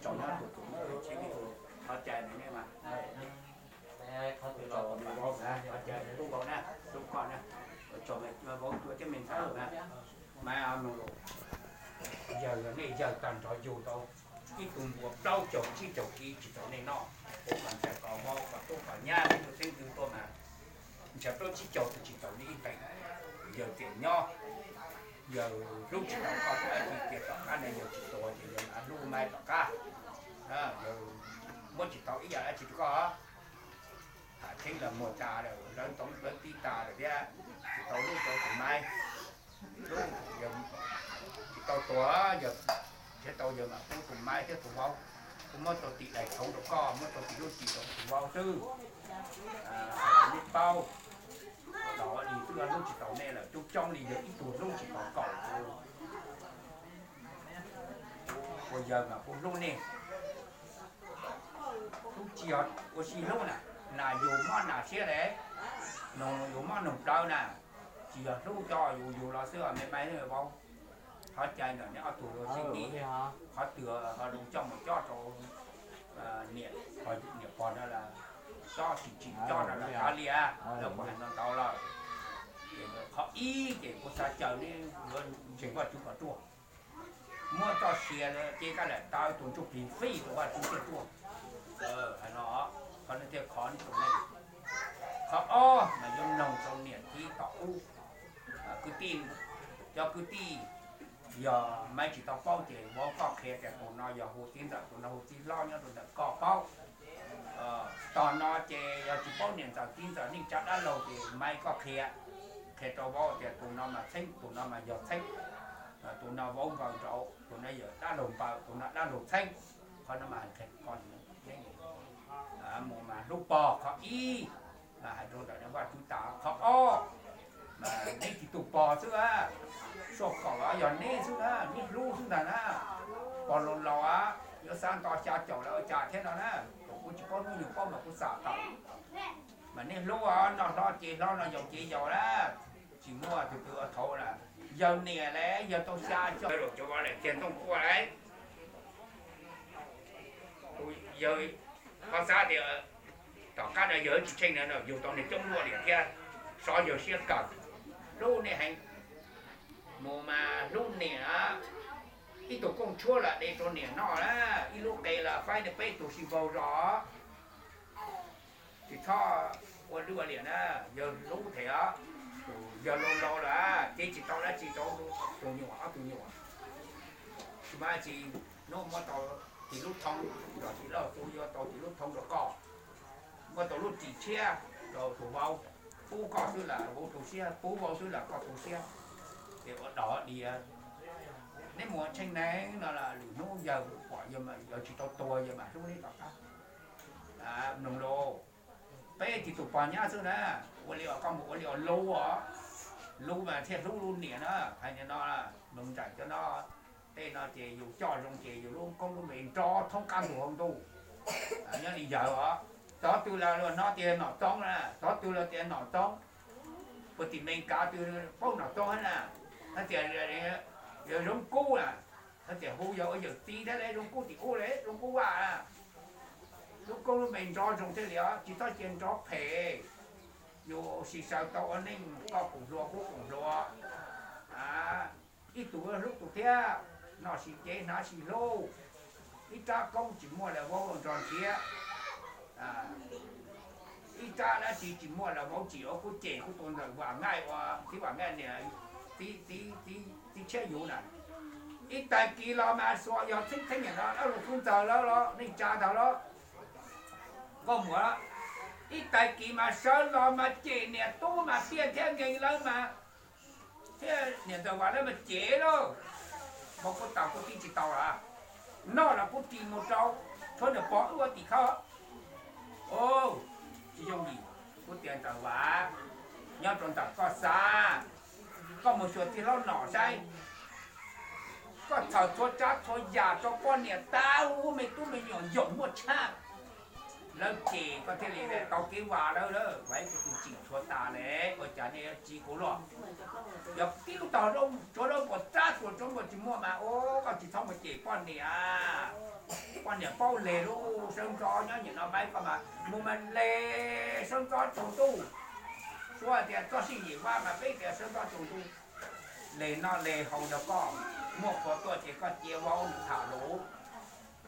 tsaus nyob tus tus no tsis li tus thov cai no nej mas, qhov twg los tus vauv, thov cai tub vauv na, tub koj na, tsaus vauv cua thiab me ntxhais na, mas mloog lus, yawg nej yawg tag nrho yug tau ib tug npua plaub caug tsib caug kib tsis tau nej noj, ua kom ntxhais kom vauv kom tub kom nyab tub txeeb twg tuaj mas ntshe plaub tsib caug twb tsis tau li ib teem. Yawg tias nyob, yawg hlub tsis tau koj, tias tom qab no yawg tsis tuag ces yawg mam hlub Maiv tom qab. Yawg muab tsis tau ib yam dab tsi rau koj. Thaum Theeb los muag tas lawm, lawv ntoo lawv tib tas lawm thiab, tsis tau hlub rau tus Maiv. Hlub, yawg tsis tau tuag, yawg thiaj tau yawg mam pub tus Maiv thiab tus vauv. Kuv muab tau tim daim tshoob rau koj, muab tau tim lub ris rau tus vauv xwb. Hais rau nej paub, los ua li twb hlub tsis tau nej lawm, coob coob li yawg ib tug hlub tsis tau kaum tus. Ua yawg mas kuv hlub nej, hlub tsis yog ua si hlub na, nas yus mob nas siab le, noog yus mob noog plawv na, tsis yog hlub coj yus yus los xwb os me Maiv vauv. Thov cai ntawm nej ob tug sib ntsib, qhov twg ho zoo coj mus cob rau niam, niam pog no los cob, tsis tsim cob no los kav liam, lawv kuj hais ntau ntau lawm. Ces qhov ib ces kuv xav caw neb yuav ntseeg Vajtswv kom ruaj, muab txoj sia ces koj lam taw tus ntsuj plig fij rau Vajtswv thiaj ruaj. Hais no, qhov no thiaj khov nej tus neeg. Qhov ob mas yuav mloog rau niam txiv tom ub, kwv tij, cov kwv tij, yog Maiv tsis tau paub ces vauv koj qhia tias tus no yog hu txiv ntxawm, tus no hu txiv hlob nyob rau ntawm koj paub. Tog no ces yog tsis paub niam ntxawm txiv ntxawm neej tsa dab laug ces Maiv koj qhia, qhia rau vauv tias tus no mas Txheeb, tus no mas yog Txheeb, tus no vauv npaws nraud, tus no yog dab laug npaws, tus no dab laug Txheeb. Qhov no mas qhia koj mus mas hlub pog qhov ib, mas hais rau ntawm Vajtswv tas. Qhov ob mas neb tsis tu pog xwb a, sua kaum yog neb xwb na, neb hlub xwb ntag na. Pog laus laus a, yuav xav nto xya caum lawm ua cas thiab no na. Kuv tsis paub hnub nyoog paub mas kuv xam tau. Mas neb hlub os, noj hlob ces hlob, noj yaus ces yaus na, tsis muaj tus twg ua thaud na. Yawg niam lawv yawg tau xya cov, cov vaj lam kiag ntoo quaj lawm. Yawg, koj xav tias tom qab no yawg tsis tsheej no, yug tau niag coob luaj niam thiab, sov yawg siab kawg, hlub niam heev. Mus mas hlub niam, ib tug kooj tshuab los de rau niam noj na, ib lub qe los faib niag peb tug sib npaug zos. Tsis txhob ua lwj ua liam na, yawg hlub them os. Tus yawg laus laus lawm, cev tsis tau dab tsi rau tus nyuam ob tug nyuam. Tsis muaj dab tsi, hnub muab tau tim lub thoob, los tim laj txu yuav tau tim lub thoob rau koj. Muab tau lub ris tshiab rau tus vauv, pub koj xwb los vauv tu siab, pub vauv xwb los koj tu siab. Ces ua dog diav, neb mus tsheej neeg no los lwm hnub yawg pom yawg tsis tau tuag yawg mam hlub neb tom qab. Mloog lauj, peb tsis tus pog nyab xwb na, ua li os, koj mus ua li os, lub, lub mas thiaj hlub lub niam na. Hais li no, mloog nraim cov no, tej no ces yus coj zoo ces yus lub koob lub npe nrov thoob qab ntuj hauv ntuj. Nyob li yawg os, xyov twg los luag hnov tias Nom Txoob na, xyov twg los tias Nom Txoob. Puag tim Mes Kas twg paub Nom Txoob thiab na, hais tias yawg Zoo Kub na, hais tias hu yawg ua yawm txiv thiab, Zoo Kub tim ub li, Zoo Kub Vaj na. Lub koob lub npe nrov zoo thiaj li os, tsis txhob cia nrov phem. Yus sim sawv tau ua neej, koj koom hluas kuv koom hluas. Ib tug hlub tus thiab, noj sis cev hnav sis hlub. Ib rab koob tsis muaj lawm vauv nrog nrhiav. Ib rab dab tsi tsis muaj lawm vauv tsim ua kuv cem kuv tus ntxawm Vam Nqaij ua txiv Vam Nqaij niam, txiv tshiab yus na. Ib tag kis los mas xuas yog txheeb txheeb niam no ob lus tub ntxawg lawm los neej tsa ntag los. Nkauj Muas, ib tag kis mas sawv los mas cem niam tub mas Tiaj thiab Nkees lawv mas, thiab niam ntxawm Vam lawv mas cem lauj. Npau kuv tau kuv tib tsis tau lawm. Noj los kuv ris mus rau, tshuav niam pog wb ua tim khawb. Tsis yooj yim, kuv tias ntxawm Vam, nyob rau ntawm koj xav, koj mus xyuas tij laug Nom saib. Koj txhawm txhua tsav txhua yam rau poj niam tas, ub, me tub me nyuam ncaum muaj tshaj. Lawv cem koj thiaj li tau kev vam lawv, vam ib tug tsis tshua tas ne, ua cas nej yuav tsiv kuv luaj? Yog tib lub tog rau tsuav rau npaum tsab tuas rau npaum tsis muaj mas, ub, koj tsis txhob mus cem poj niam. Poj niam paub leg lub sawb ntxov nyob nim no mas koj mas mus mas leg sawb ntxov tsaus ntuj. Suav tias txoj sij yim vaj mas peb tias sawb ntxov tsaus ntuj. Leg noj leg haus nrog koj, muaj qhua tuaj ces koj cia vauv mus tham lus.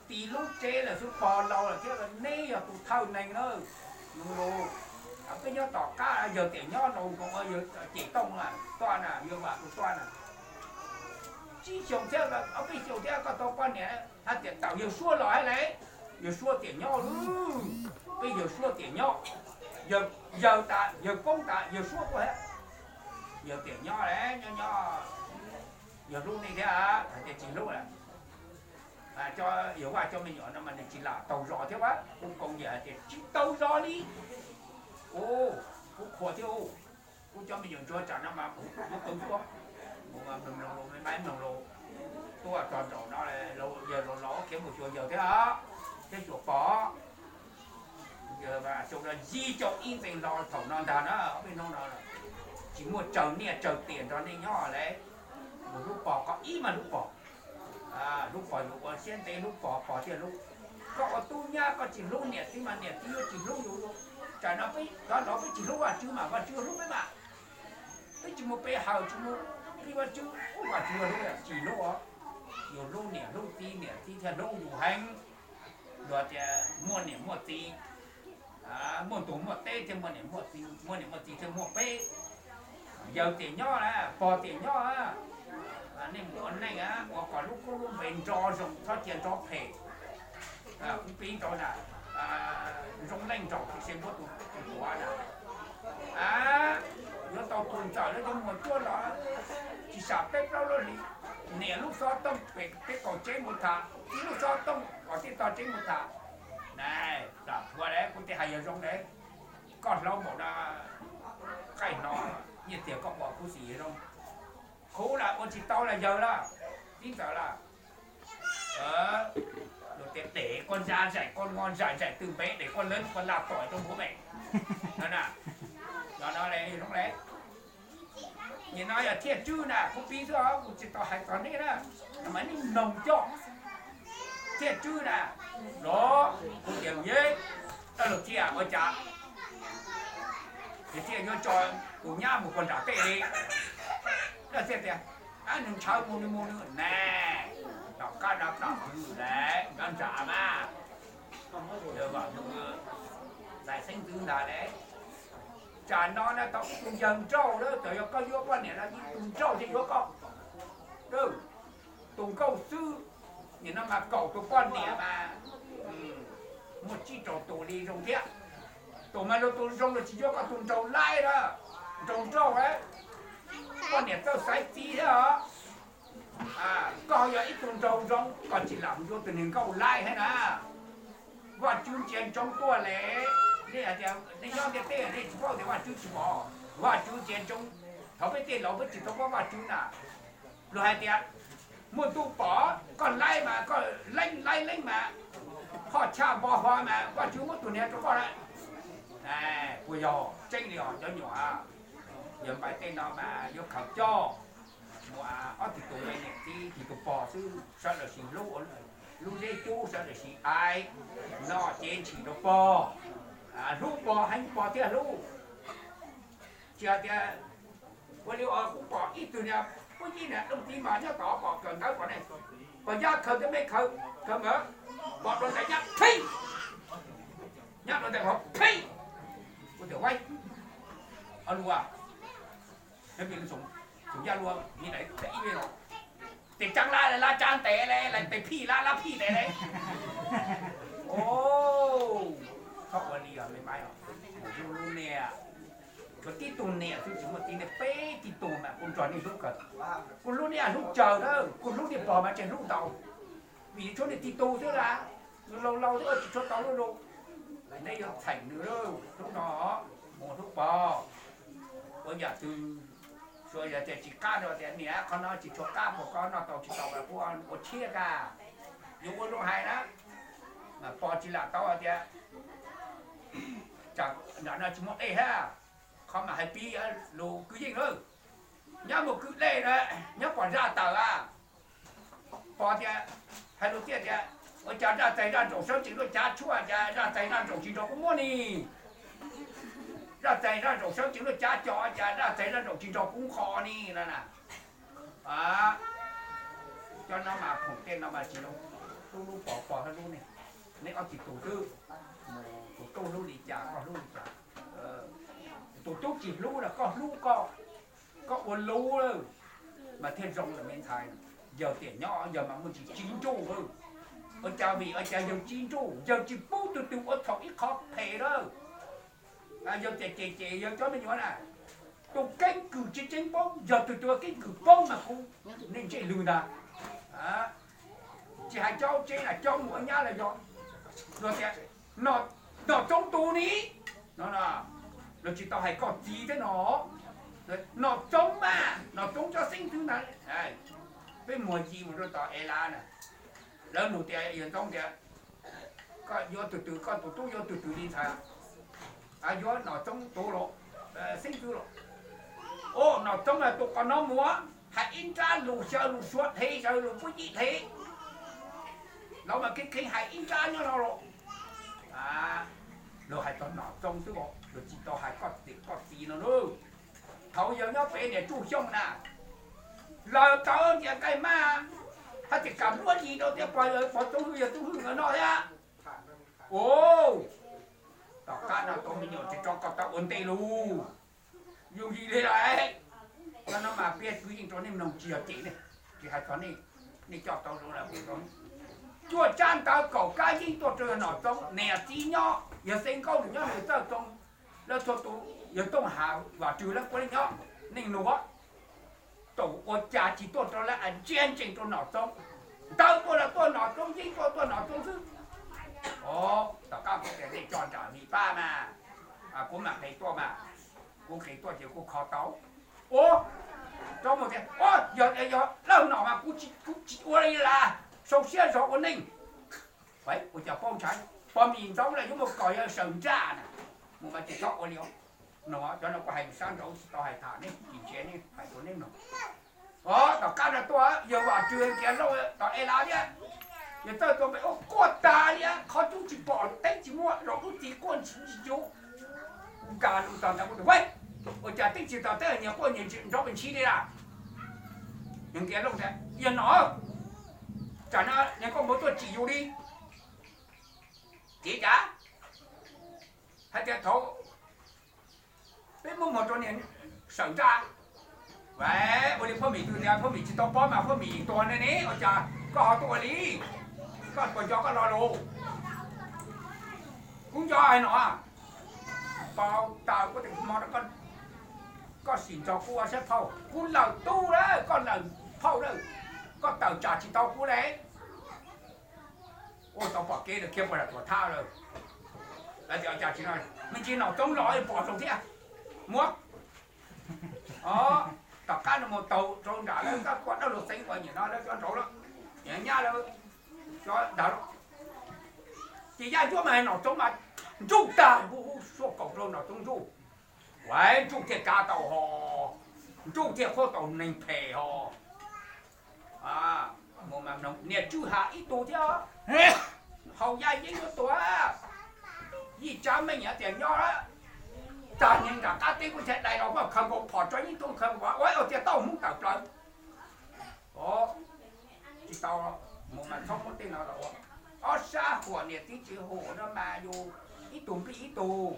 Tis lub tsev lawm xwb, pog laus lawm thiab, neb yog tus thawj neeg na. Nws lus, peb nyob tom qab yawg tiam nyob rau nkoos, yawg cem tooj na, tuaj na, yawg vam tus tuaj na. Tsib xyoos thiab, ob peb xyoos thiab koj tau poj niam, hais tias tawm yawg suab los hais lawm, yawg suab tiam nyob, peb yawg suab tiam nyob, yawg tas yawg poob tas yawg suab tuaj thiab. Yawg tiam nyob, nyob nyob, yawg hlub nej thiab, hais tias tsis hlub lawm. Yawg Vaj cov me nyuam no mas nws tsis lam taug zos thiab, kuv koom yam hais tias tsis taug zos li. Kuv qhuas thiab, kuv cov me nyuam ntsuag tsam no mas kuv qw tuaj, kuv mloog lus, mloog lus, tuaj txog nraum no, yawg laus laus khiav mus xyuas yawg thiab, thiab xyuas pog. Xyoo no yim caum ib ntxees los thaum no ntag na, ob peb hnub no tsis muaj tsawg niaj tsawg tiam nrog nej nyob lawm. Mus hlub pog, koj ib mas hlub pog. Hlub pog yuav ua siab ntev, hlub pog pog thiaj hlub. Koj ua tub nyab koj tsis hlub niam txiv mas niam txiv yuav tsis hlub yus. Tsam no peb cov laus peb tsis hlub Vajtswv mas Vajtswv yuav hlub peb mas. Peb tsis mus pe hawm, tsis mus hlub Vajtswv, Vajtswv yuav hlub, tsis hlub. Yus hlub niam hlub txiv, niam txiv thiaj hlub yus heev. Luag tias muaj niam muaj txiv, muaj ntug muaj teb thiaj muaj niam muaj txiv, muaj niam muaj txiv thiaj muaj peb. Yawg tiam nyob, pog tiam nyob, nej mus ua neej ua kom lub koob lub npe nrov zoo, txhob cia nrov phem. Kuv piv rau na, zoo leej nraug tiam sis muab tus tuav na, yuav tau tus ntxawm lawv cov muag cuab los tsis sam peb plaub lub hlis. Niam lub xov tooj pem peb kaum tsev mus tham, txiv lub xov tooj los tib tog tsev mus tham. Nais, plam thuav lawm, kuv tej hais yog zoo lawm. Koj hloov npaum no, qaij hno, nyiaj txiag koj pom khuv xim zoo. Khuv lawm ua tsis tau lawm yawg lawm, tib ntxawm lawm. Luag tias dem koj ntsa zaim koj nqo ntsa zaim twg npe, dem koj lawv koj laj tom rau npuv me. No na, no no le zoo le. Nim no yog Thiaj Tswb na, kuv piv xwb os, kuv tsis tau hais txog nej na, mas nej mloog coj. Thiaj Tswb na, los kuv tias, Yej, koj los Thiaj ua cas es Thiaj yuav tso tus nyab mus puag nram tej li? Thiaj tias, Ab, nws ntshaw mus nws mus nws ne, tom qab no tom hwv lawm nyob nram mas. Txais xeeb ntxwv ntag le. Tsam no na tau ib tug yawg nrauj lawm, txawm yog koj yuav poj niam los ib tug nrauj thiaj yuav koj. Tus nkauj xwb, nim no mas kaum tus poj niam mas muaj tsib rau tus li zoo thiab. Tus mas luag tus zoo los tsis yuav koj tus nraug laib na, nraug nrauj, poj niam txawj xaiv txiv thiab os. Koj yog ib tug nraug zoo, koj tsis lam yuav tus niag nkauj laib thiab na. Vaj Tswb ntsia ntsoov tuaj le. Nej hais tias nej nyob ntiaj teb nej tsis paub tias Vaj Tswb tsis pom, Vaj Tswb ntsia ntsoov. Thaum peb tej laus peb tsis tau paub Vaj Tswb na, luag hais tias muaj ntuj pom koj laib mas koj leeb laib leeb mas, hoj chaj npo hov mas Vaj Tswb muab tus niag rau koj lawm. Puas yog tseeb li os cov nyuam? Yog npaim tej no mas yuav khaws coj mus, ob tug tus me niam txiv tsis tus pog xwb sawv daws sis hlub, lub zeb cub sawv daws sis aiv, noj cev ntshis rau pog, hlub pog heev pog thiaj hlub. Tsis hais tias ua li os, kuv pom ib tug niag pub yib niag looj txiv mas nyob tod pom kawm ntawv pom ne, pom yaj khaws tej me khaws khaws mawv, pom dua ntais nyab phij, nyab dua ntais qhov phij, kuv tias, Vaib, o lua, txum yaj lua, ib los, tes tsaa la la tsaa ntes le, tes phij la la phij ntes le. Txhob ua li os me maib, lub niam, tsuas tib tug niam xwb tsis muaj txiv, peb tug tij tug mas kuv nrog nej hlub kawg. Kuv hlub nej hlub tsawg na, kuv hlub nej pog mas tseem hlub ntau, vim tshuav nej tij tug xwb la, laus laus xwb tsis tshua tau hlub lus. Neb yuav txheem nws lub hnub no mus hlub pog. Ua yam twg, tsuas yog tias tsis qab rau tias niam, qhov no tsis tshua qab, pog koj noj tau tsis tau, kuv ua tshiab kag. Yuav ua luag hais na, mas pog tsis lam tau hais tias, tsam nram no tsis muaj dej thiab, qhov mas hais pib lus kwv yeej lawm. Nyob mus kwv dej na, nyob pom zaj tawm a, pog tias, hais lus tiag tias, ua cas zaj txais zaj ntsaum sawv tsees luaj cav tshuaj, cas zaj txais zaj ntsaum tsis nrog kuv muab ni? Zaj txais zaj ntsaum sawv tsees luaj cav co, cas zaj txais zaj ntsaum tsis nrog kuv nqho ni no na. Cov no mas phoom tej no mas tsis, tub hlub pog, pog hlub tub ne. Neb ob txhais tus xwb, tus tub hlub li cas koj hlub li cas. Tus tub tsis hlub los koj hlub koj, koj ua luv lawm mas thiaj zoo lawm me ntxhais. Yawg tiam nyob yawg mas muaj tsis tsib nruj lawm. Ua cas vim ua cas yawg tsib nruj, yawg tsis pub tus twg ua txhaum ib qho phem lawm. Yawg tias ces ces yawg cov me nyuam na, tus keeb kwm tsis tseeb poob, yog tus tus keeb kwm poob mas kuv, nej ntsej lwg ntag. Tsis hais cov tsev na, cov mus ua nyab los yog, luag tias, Nom Txoov tus ni no, luag tsis tau hais koj txiv thiab no. Nom Txoov mas, Nom Txoov cov xeeb ntxwv ntag. Peb muag yi mus rau tom es lav na, lawv nug tias yawg Ntxoov tias, koj yuav tus twg, koj tus tub yuav tus twg li ntxhais? Yuav Nom Txoov tus los, xeeb ntxwv los. Ua Nom Txoov tus qos no mus, hais ib nrab lus xyaw lus suav dhev, xyaw lus pub yib dhev, los mas kheev kheev hais ib nrab nyob no los. Luag hais txog Nom Txoov xwb, luag tsis tau hais koj txiv, koj txiv no lauj. Thaum yawg nyob pem niam Tsuj Xyooj na, lawv tawv ntiav nqaij maj, hais tias kam muab li rau thiab, pog, pog Txoov Hwj, yawg Txoov Hwj nkawd noj thiab. Ua, tom qab no tau me nyuam tsis tso koj tau ua ntej lus. Yooj yim li lawm. Cov no mas peb kwv yeej rau nej mloog, tsis yog cem nej, tsis hais txog nej, nej coj tau zoo los tau. Cuaj tsab ntawv kaum kab yeeb tuaj rau yawg Nom Txoov niam txiv nyob, yawg Xeev Nkauj nws nyob nws txawj txoo, lawv txhua tus, yawg Tooj Has Vam Rwg lawv puav leej nyob, nej nug, thaum ua cas tsis tuaj rau lawv, ntsia ntsees rau Nom Txoov. Ntawv tuaj los tuaj Nom Txoov, yeeb tuaj tuaj Nom Txoov xwb. Tom qab kuv tias nej coj nram vim pab mas, kuv mam nqes tuaj mas, kuv nqes tuaj ces kuv kho tau. Ua, rov mus tias, Yog, yog Lauj Nom mas kuv tsis ua li las, sau siab zog ua neej. Ua cas paub ntshai, pog Mim Ntxoov lawm yuav mus kom yawg sawv nraj na, mus mas tsis txhob ua li os. No cov no kuj hais sab nraud tsis tau hais tham nej tsis ntsia nej hais rau nej mloog. Os, tom qab no tuaj yawg Vam Tswv Kiav Lauj tom E Las thiab, yawg Txawj Tuam Npem ua quaj tas li, qhov cub tsis pom teeb tsis muaj los ub txiv quaj ntsis ntsis cuv. Kuv nkag lus tog ntawd kuv tias, ua cas teeb tsis tau teeb nyias quaj nyias nrov pes ntshiv li lawm. Yawg Kiav Lauj tias, yawg nom, tsam no niag nkauj muam tuaj tsim yus li. Txiv, cas hais tias thaum peb muab muag rau niag Sawm Nraj, ua li Phoj Mim twb tias Phoj Mim tsis tau pob mas Phoj Mim tuag ne ne, ua cas koj ho tuaj ua li? Koj puas nco koj lo lus? Kuv nco hais no, npau taws kuv tes hmo rau koj sim nrog kuv ua saib phauj, kuv lawm tub lawm koj lawm phauj lawm, koj tawm tsam tsis tau kuv le. Ua tau pom kev lawm khiav puag nram tuam thab lawm. Lawv tias cas tsis no, me ntsis Nom Txoob los pom rau thiab. Muab, o, tom qab no mus taug rau nram lawv tab kuaj dab luag xeev uas nyiam no lawv cov nraud lawm, nyiam nyab lawm, cov ntawd lawm. Ces yaj ncuab mas Nom Txoob mas nruj tag, hu hu suab kaus rau Nom Txoob nruj, ua nruj thiaj kav tau ho, nruj thiaj qhuab tau neeg phem ho. Niam Tswj Ham ib tug thiab, Haus Yaj Yeeb yuav tuag, Yij Tsav Meej tias nyob tag niag nram qab teb kuj ntshe dai los muaj khaws nkaus phom tso yeeb tub khaws nkaus ua ua tias tau Hmoob tawm plaws. Tsis tau, mus mas txhob muab tej no los ua. Ob sab huam niam txiv tsis hum no mas yus ib tug nplij ib tug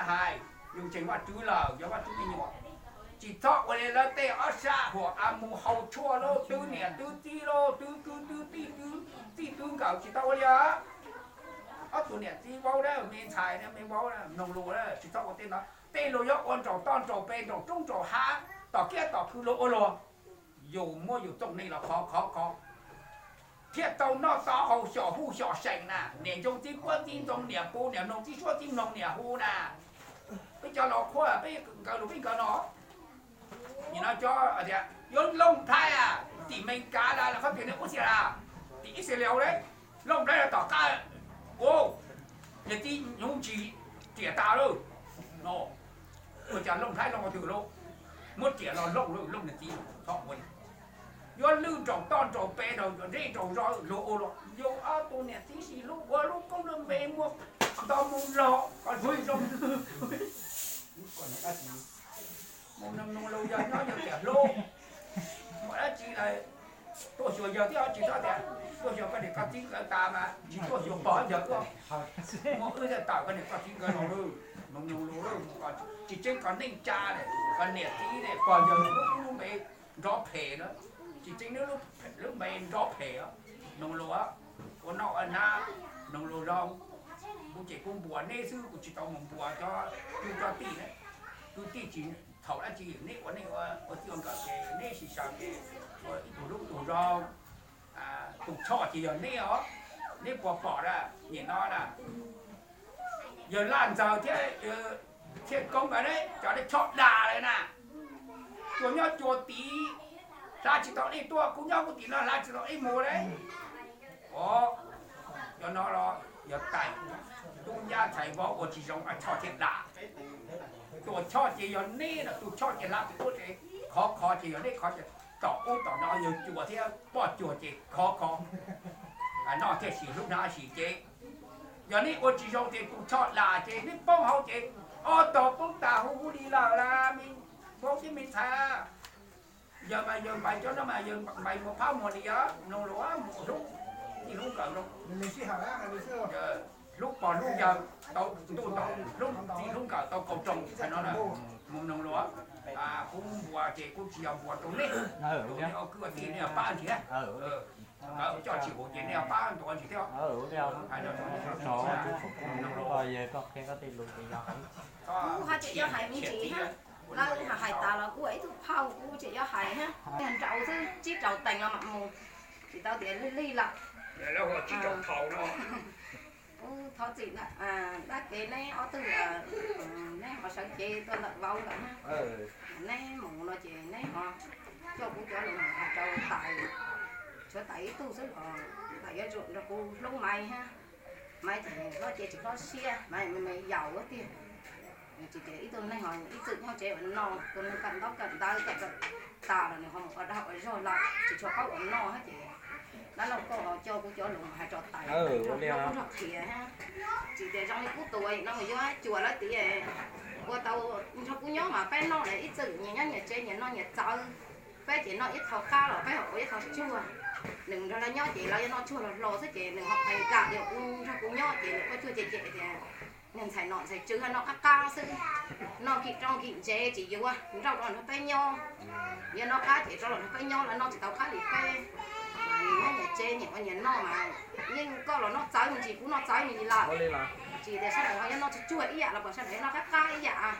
hais, yus tseem Vaj Tswv lawm yog Vaj Tswv me nyuam. Tsis txhob ua li lawv tej ob sab huam a mus haus tshuaj lauj, twb niam twb txiv lauj, twb kwv twb tij twb txij twb nkawm, tsis tau ua li. Ob tug niam txiv vauv na, me ntxhais na, me vauv na, mloog lus na, tsis txhob ua tej no. Tej lus yuav ua nraum toj nraum pes nraum roob nraum hav tom kiab tom khw luag ua luag, yus muab yus txooj neeg los khov khov khov thiaj tau noj tau haus xyom huj xyom seem na. Niam ntsoov txiv puab txiv ntxoov niam pu, niam mloog txiv suab txiv mloog niam hu na. Peb cov laus qhuab peb nkawd lus peb nkawd no. Nim no cov tias yuav Looj Nplhaib tim Amelikas lawm, qhov tias niag Australia, tim Israel lawm, Looj Nplhaib lawm tom qab, ua niag txiv hnyuv ntsis riam tas lawm. Ua cas Looj Nplhaib Looj twg lauj, muab riam los Looj lawm, Looj niag txiv txhob ua li. Yuav lwj nraum toj nraum pes nraum nreb nraum zos luag ua luag, yus ob tug niam txiv sis hlub ua lub koob lub npe muaj nto mus los kom zoo zoo. Mus mloog lus yog nyob yog tias hlub, muaj dab tsi lawm tuaj xyuas yawg thiab, tsis txhob tias tuaj xyuas koj niam koj txiv nkawd tas mas tsis tuaj xyuas pog yawg tuaj. Muaj wb thiaj tawm koj niam koj txiv nkawd los lawm, mloog lus lawm, tsis tseeb kom neej tsa ne, kom niam txiv ne, pog yawg lub koob lub npe nrov phem na, tsis tseeb neb lub npe nrov phem. Mloog lus, ua noj ua hnav, mloog lus zoo. Kuv ces kuv npuas neb xwb, kuv tsis tau mus npuas cov kwv cov tij na. Kwv tij tsis txhaum dab tsi, neb ua neej ua txij ua nkawm ces neb sim xyaw ces ua ib tug hlub tus zoo. Tus choj ces yog neb os, neb puas pom na, nim no na, yawg Laj Ntxawg thiab Txhiaj Koob nkawd ne, cov nej choj dam lawm na. Cua nyob cua tid, hla tsis tau nej tuaj, kuv nyob kuv tim no hla tsis tau nej mus le. Os, cov no los yog tais tub nyab ntxhais vauv ua tsis zoo, choj thiaj dam. Tus choj ces yog neb, tus choj ces hla tsis tuaj ces khov kho ces yog neb khov, tom ub tom no yawg cua thiab poj cuag ces khov kho. Noj thiaj sim hlub hnav sim ces, yog neb ua tsis zoo ces tus choj dam ces neb poob hauv ces ob tog poob tas hu hu li lawm las me vauv thiab me ntxhais. Yawg mas yawg npais cov no mas yawg npais muag phab muag li os, mloog lus mus hlub txij hlub nkawm zoo. Hlub pog hlub yawg tau ntuj tau hlub txij hlub nkawm tau kaum roos no na. Mus mloog lus, kuv npuas ces kuv tsis yog npuas rau nej, rau nej ua kwv ua tij nej pab nrhiav. Nkawd coj tsis hum ces nej pab ntuas ntsis thiab. Kuv ho tseem yuav hais me ntsis na, lawv hais tas los kuv ua ib tug phauj kuv tseem yuav hais na, nraud xwb tsib rau teev los mam mus, tsis tau tias lig lig lawm. Kuv thov txim ntawm dab kev neb ob tug, neb ho sawv cev tuaj ntawm vauv lawm na. Neb mus no ces neb ho coj kuv cov lus mus rau tais, tshuav tais ib tug xwb los tais yuav tsum nrog kuv hlub Maiv, Maiv ces hlob ces tsis hlob siab, Maiv me yaus tiag. Tsis tias ib tug neeg ho ib txwm nyob tsev ua noj, tus neeg kawm ntaub kawm ntawv kawm kawm tas los nws ho mus ua dag ua zog lawm tsis tshua paub ua noj thiab ces dab laug koj coj kuv cov lus hais rau tais rau qhia thiab. Tsis tias zoo li kuv tus no mus yuav cuag lawv tias ua tau nrog kuv nyob mas peb noj lawm ib txwm nyias nyob nyias tsev nyias noj nyias txawv. Peb ces noj ib qho qab los peb ho ua ib qho tsuag. Nws nrog lawv nyob ces lawv yuav noj tsuag los hlo xwb ces nws ho pheej kam tias kuv nrog kuv nyob ces nws quaj cuag cem cem tias niag ntxhais nom ntxhais tswv noj qab qab xwb, noj kim roob kim ntsev tsis yuav nrauj rau nrog peb nyob. Yog noj qab ces rov los nrog peb nyob lawv noj tsis tau qab li peb. Nyias nyob nyias tsev nyias ua nyias noj mas yeej koj los noj txawv me ntsis kuv noj txawv me ntsis lawm. Tsis tias sawv daws ho yuav noj tsuag tsuag ib yam los kom sawv daws yuav noj qab qab ib yam.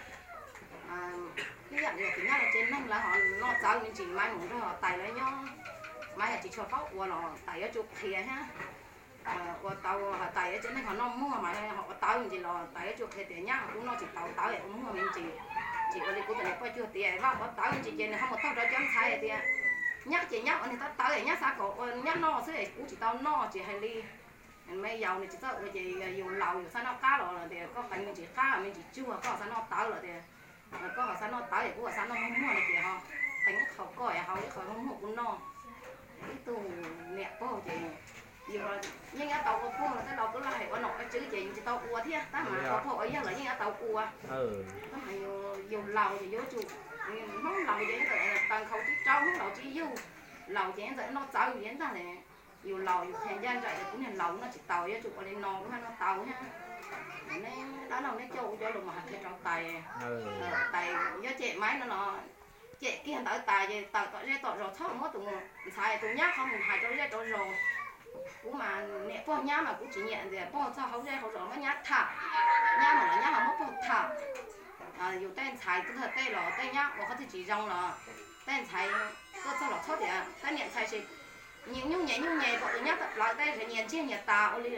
Ib yam li tus nyab lawv tsev neeg lawv ho noj txawv me ntsis mas mus nrog tais lawv nyob mas yog tsis tshua paub ua los tais yuav tsum qhia thiab. Ua tau tais yuav tsev neeg ho noj muag mas ho ua tawv me ntsis los tais yuav tsum qhia tias nyab kuv noj tsis tau tawv ua muag me ntsis. Tsis ua li kuv tus niam poj cuag tias vaj ua tawv me ntsis ces nws ho mus taug rau cov ntxhais tias nyab ces nyab ua niag tawv tawv nyab xav kom ua nyab noj xwb kuv tsis tau noj tsis hais li. Me yaus nws tsis txawj ua ces yus laus yus xav noj qab los tias koj qeev me ntsis qab me ntsis tsuag koj xav noj tawv los tias koj ho xav noj tawv es kuv ho xav noj muag muag no ces ho qeev ib qho koj es hau ib qho muag muag kuv noj. Ib tug niam pog ces yus yeej yuav tau ua pog los tej laus kuj laj hais ua nom ua tswv ces yus tsis tau ua thiab tab mas ua pog ua yawg los yeej yuav tau ua. Tab mas yus laus ces yuav tsum, Hmoob laus ces yeej txawm taws nkhaus tsib rau, Hmoob laus tsib yug, laus ces yeej txawm noj txawv ces ntag. Yus laus yus qhia ncaj nraim tias kuv niag laus noj tsis taus yuav tsum ua li no kuv thiaj noj tau thiab. Neb dab laug neb coj kuv cov lus mus hais qhia rau tais, tais yuav cem Maiv no los cem kiag ntawd tas ces tawm tom zej tom zos txhob muab tus ntxhais tus nyab qhov mus hais rau zej rau zos. Kuv mas niam pog nyab mas kuv tsis nyiam tias pog txog hauv zej hauv zos muab nyab tham, nyab mas los nyab ho muab pog tham. Yus tej ntxhais tuag tej los tej nyab ua qhov twg tsis zoo los tej ntxhais tuaj txog los txhob tias tej niam ntxhais nyias nyuj nyias nyuj nyias kom tus nyab tawm plaws tej nyias ntsiag nyias tas ua li.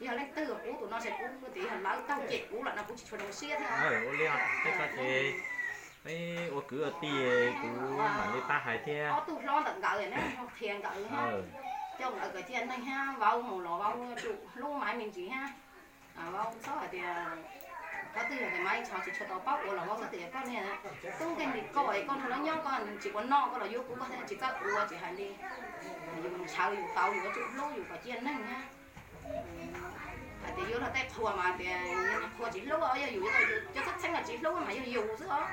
Yog leej twg kuv tus no ces kuv tias yog lawv taug cem kuv lawm no kuv tsis tshua zoo siab thiab. Ua li, peb ua kwv ua tij kuv mam li pab hais thiab. Ob tug hlob ntawm nkawd neb qhia nkawd thiab, coj nkawd kom ciaj neeg thiab, vauv mus los vauv yuav tsum hlub Maiv me ntsis thiab. Vauv txhob hais tias qhov twg yog tias Maiv tsis tshua tau paub ua los vauv txhob tias koj niag tub nkeeg li koj es koj nrog lawv nyob koj tsis ua noj koj los yuav kuv koj thiaj tsis txawj ua tsis hais li. Yus ntshaw yus tau yus yuav tsum hlub yus kom ciaj neeg thiab. Hais tias yuav luag tej qhua mas tias yog niag qhua tsis hlub, yog yus yuav tau yus cov txheeb txheeb los tsis hlub mas yog yus xwb os.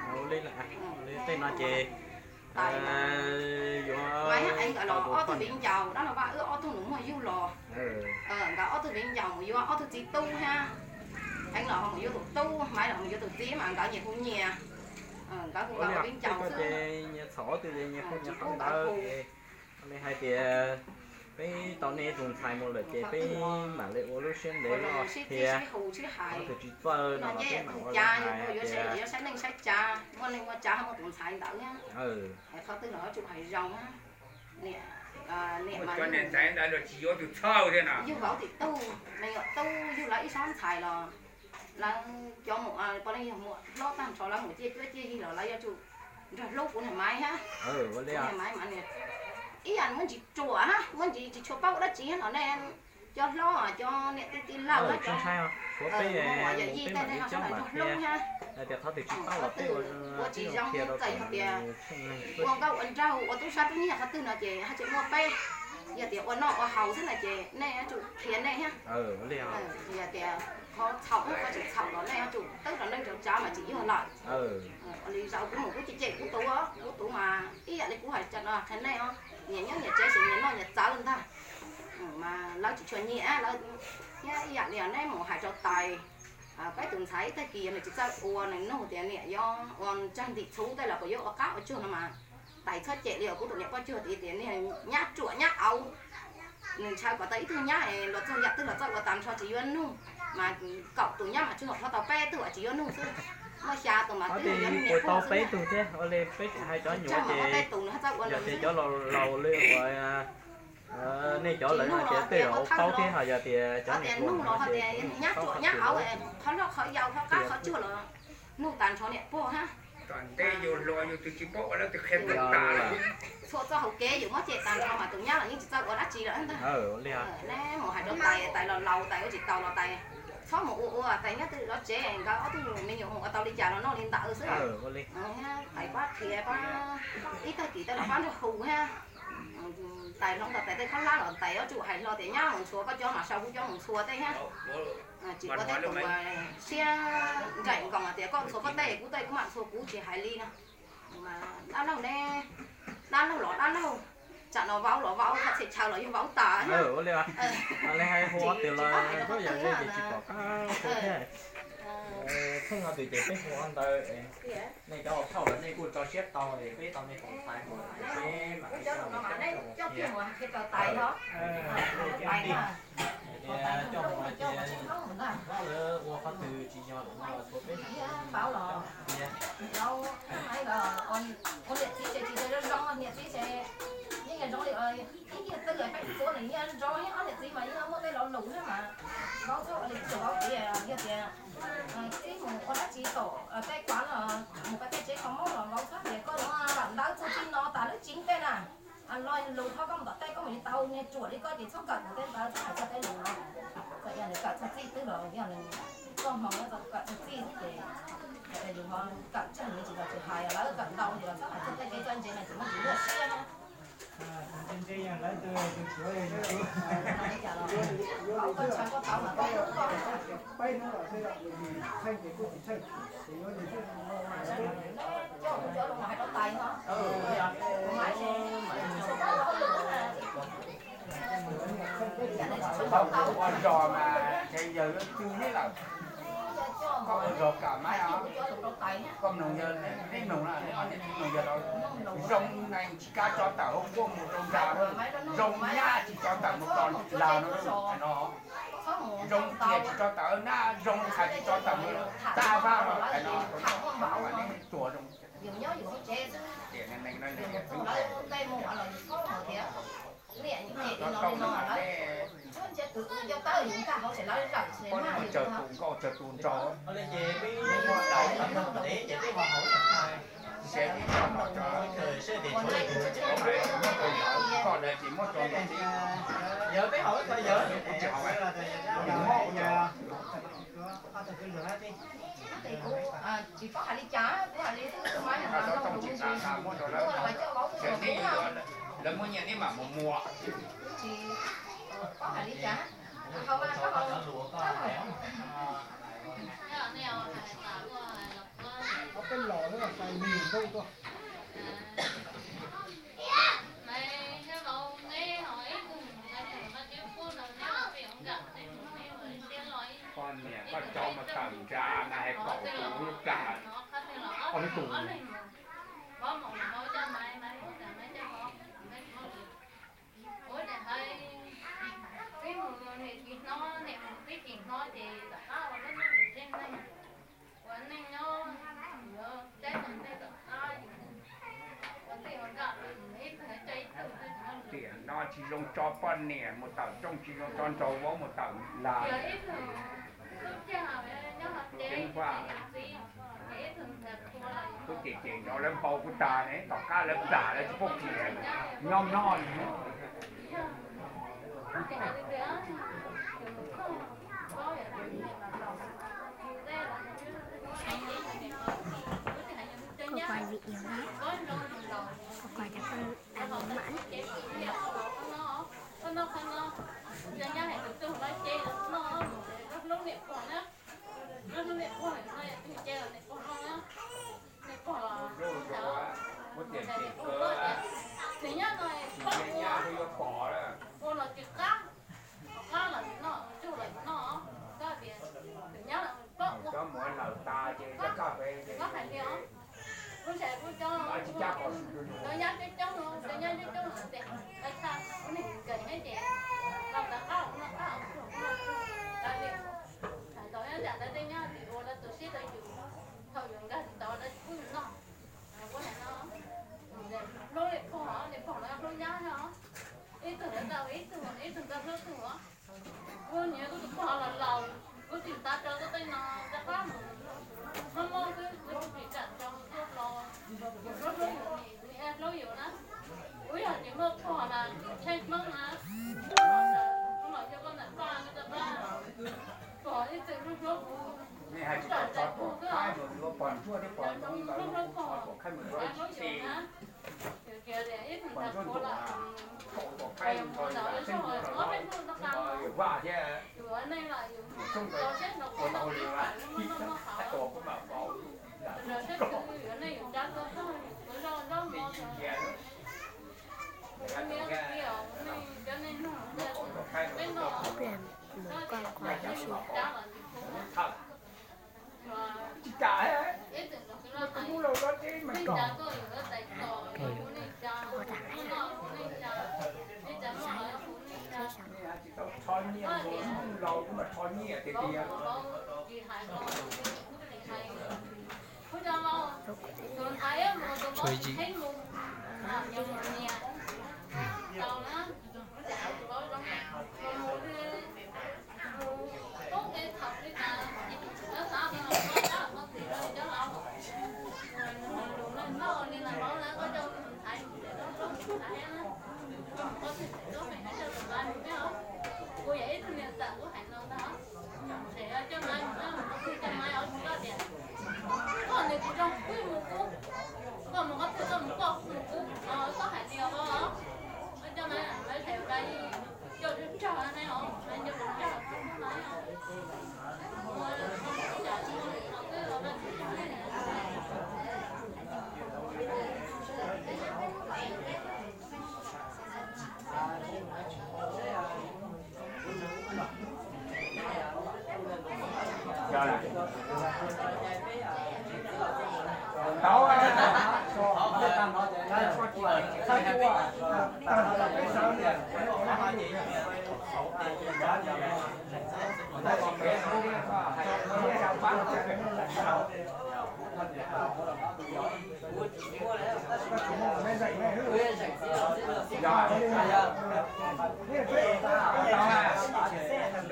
Tej no ces Maiv thiab Eev nkawd los ob tug viv ncaus, dab laug Vaj wb ob tug nus muag yug los, nkawd ob tug viv ncaus mus yuav ob tug txiv tub thiab. Eev los ho mus yuav tus tub, Maiv los ho mus yuav tus txiv mas nkawd nyias hu nyias. Nkawd hu nkawd ua viv ncaus xwb. Tsis hu nkawd hu. Li hais tias peb tau nej tus ntxhais mus lawm ces peb mam li ua lub siab ntev los sib qhia, sib hu sib hais. Qhov twg tsis txawj no los peb mam ua lus hais tias yuav saib neej saib tsa, muaj neej muaj tsa muaj tus ntxhais ntawd thiab. Qhov twg los yuav tsum hais zoo. Niam, niam mas yug vauv tim tug, me nyuam tub yug lawv ib sob ntxhais los lawv cov muam, puav leej yog muam hlob tag nrho lawv mus ciaj cuab ciaj yig los lawv yuav tsum nrog hlub kuv niag Maiv thiab. Kuv niag Maiv mas ib yam muab ntsis ruam hab, muab ntsis tsis tshua paub ua dab tsi hab los nej cov hlob cov niam tij tij laug, muam yawm yij tej nej ho sawv daws nrog hlub thiab. Qhov twg ua tsis zoo txawm yog tias ua nkauj ua nraug ua tub sab tub nyiag qhov twg no ces haj tseem muaj peb. Yog tias ua noj ua haus xwb na ces nej yuav tsum qhia nej thiab. Yog tias qhov txhaum qhov tsis txhaum los nej yuav tsum twb rau neej rau tsav mas tsis yuag lawm. Ua li zaum kuv mus kuv cem cem kuv tus, kuv tus mas ib yam li kuv hais no qhia nej os, nyias nyob nyias tsev ces nyias noj nyias txawv ntag. Mas lawv tsis tshua nyiam lawv, thiab ib yam li neb mus hais rau tais, peb tus ntxhais ib tag kis nws tsis txawj ua nws nug tias niam yuav ua tsag ntim txhuv tej los puas yuav ua qab ua tsuag no mas tais txhob cem li os, kuv tus niam poj cuag tias tias niag nyab ruam nyab auv. Nws ntshaw kom tau ib tug nyab los txog yam twg los txawj ua tas nrho tsis yuav nug, mas kaum tus nyab mas tsuas qhuav tau peb tug tsis yuav nug xwb. Muaj xya tus mas twb yuav nug niam pog xwb. Peb tus thiab ua li peb hais cov nyuam ces tej tus nws txawj ua yog tias cov laus laus li uas nej cov lawv no ces tej zaum paub thiab ho yog tias cov niam hluas no ces nyab ruam nyab auv, qhov loj qhov yau qhov qab qhov tsuag los nug tas nrho niam pog hab. Tom ntej yus hluas yus twb tsis paub ua lawv twb qhia tag tas. Txhua txoj hauv kev yus muab cem tas nrho mas tus nyab los yeej tsis txawj ua dab tsi lawm ntag. Neb mus hais rau tais, tais los laus tais ua tsis tau los tais Txhob mus ua ua tais nyob twg lov tsev, nkawd ob tug me nyuam mus ua tau li cas los noj li ntawd xwb. Tais pab qhia pab ib tag kis tej los pab nrog hu thiab. Tais hloov tau tais tej khaub hlab los tais yuav tsum hais hlo tias nyab mus ntxhua koj cov mas sau kuv cov mus ntxhua tej thiab. Tsis ua tej tus siab nraim nkoos tias koj ntxhua koj tej kuv tej kuv mam ntxhua kuv tsis hais li no. Dab laug ne, dab laug los dab laug, tsam no vauv los vauv, txhia chaw los yog vauv tas. Txheej no tus ces peb hu ntawd, nej cov thauj los nej kuj tso siab tau, peb tau nej koom tais mus, peb mam coj kiag mus qhia rau tais os. Tias coj mus hais tias lawv ua qhov twg tsis yog los no los tshuav peb tias ua niam txiv ces tsis zoo zoo, niam txiv ces yeej zoo li ib yam twg peb txhua nws yeej zoo, ob niam txiv mas yeej muaj tej lo lus thiab mas. Vauv txhob ua li txog vauv tias yog tias txib mus ua dab tsi tom tej kuav no, mus pab tej tsev kho mob los vauv txhob tias koj kawm ntawv txog txij no tas lub tsev tej na. Lo lus thov koj mus tom tej koj mus yuav tau niag ruam li koj ces txhob kawm mus tej ntawd, txhob hais txog tej lus no. Txawm yog nws kawm txog txij twg los yog nws txoj hmoo no txawm kawm txog txij xwb ces yus ho kawm tsawg nws tsis los tsis hais, lawv kawm ntau ces los txhob hais txog tej kev txawj ntse no ces muaj tsis muaj siab na. Koj ua zog mas ces yawg yuav tu neb lawm. Koj ua zog kam mas os. Koj mloog yawg, neb mloog na, neb ob niam txiv mloog yawg los zoo neeg tsis kam tso tawm hauv nkuaj mus rau nram, zoo nyab tsis tso tawm mus txog lag no no. Zoo tias tsis tso tawm na, zoo hais tsis tso tawm mus tag vaj no hais no. Neb tuag zoo tias neeg no Koj muaj tsawg tus nkauj tsawg tus nraug, ces ib co no, koj ntawd ces muab rau niam txiv, kuv tsis hais, kuv mob ua cas. Tsis paub hais li cas, kuv hais li xwb, tus mas yog Tooj tsis tas tas muab rau lawv, lawv muab nyiaj neb mam mus muag. Tsis paub hais li cas, hauv mas koj hauv. Poj niam koj coj mus tawm nrad mas hais kaum tus lub kag, ob lub tus. Ua cas hais, twb mus niam txiv hnob, niam mus twb tsis hnob ces tom qab ua lub neej tus tsev neeg, ua neej nyob yuav teb teb tom qab yus ua tij ua nkawm, ib tug coj ib tug. Tiam no tsis zoo tso poj niam mus tawm rooj, tsis zoo tso nraug vauv mus tawm lag. Ceev faj, kuv cem cem nrov lawv npau kuv tag ne, tom qab lawv plam lawv tsis paub kiag, nyob nyob li. Koj quay video na, koj quay cho koj lub ảnh mỏng mỏng. Hnub niam pog no, niam pog no, niam pog los, muab tias tias kawg, tsis nyiam nyab yuav pom lawm. Ua los tsis qab, qab los tsis noj, tsuj los tsis noj, koj tias tus nyab los koj ua, koj mus lawm tas ces koj hais tias, kuv ntshai kuv cov, cov nyab coob coob, cov nyab coob coob no tias, ai txhaj, ua neeg kawg ne ces los rov qab, noj qab, tsuj, tsuj, tsuj, tsuj. Hais tau nyob tsam ntawd tej nyab tis ua lawv tus siab rau yus, thaum yus nkag tsis tau lawv tsis pub yus noj. Ua hais no, hlub niam pog, niam pog no hlub nyab no, ib tug ntawd tau ib tug, ib tug ntawd hlub tug. Kuv niam kuv tus pog los laus, kuv tsis xav rau tuaj tej no rov qab mus, mob mob xwb, kuv tsis kam rau tuaj los, kuv hlub hlub yus, nws hlub yus na. Kuv yog tsis muaj pog mas kuv tshaib Hmoob na, kuv los yog koj ntawm paj rov qab, pog ib txwm Txuas yim.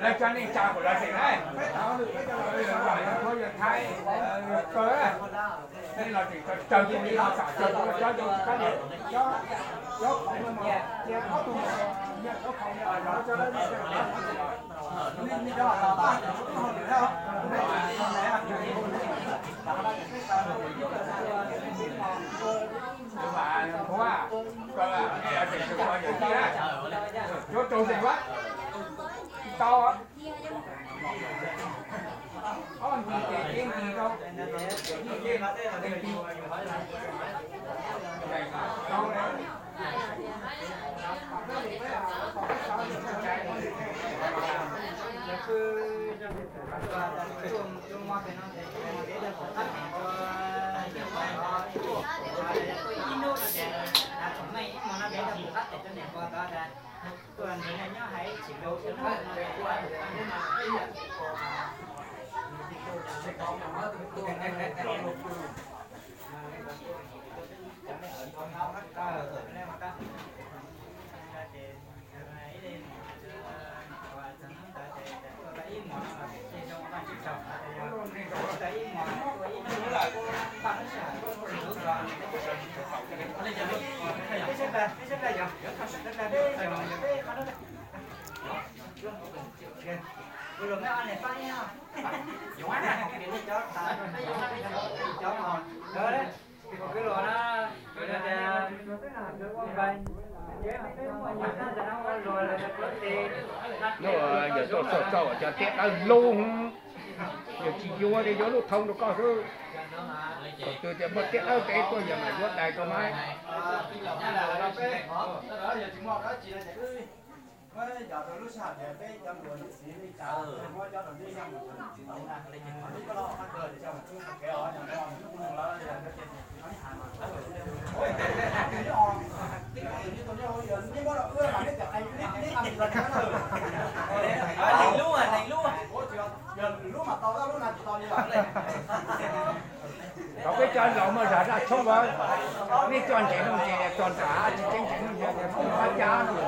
Lawv cov neej tsa kuj los tseem, lawv cov neej tsa kuj los tseem, nej los tseem tau raws tus li los xam raws tus cov cov cov cov khoom no mas cia ob tug nyiam cov khoom no los cov Nthuav, koj tseem tau yawm yij na, yuav raug zeem a, tau. Ob ncig ces cev ncig rau, yawm yij ces cev ncig. Yog txoj txoj txoj cov tiab dawb lug, yog tsis yuav ces yuav lub thoob rau koj xwb. Thaum twg tias muaj tiab dawb peb tuaj yog mas yuav dais rau mas. Thaum peb cov laus mas zam zaj tshoob as, nej tso ntsev no ces tso nram, tsis tseeb ntsev no ces pab cab no.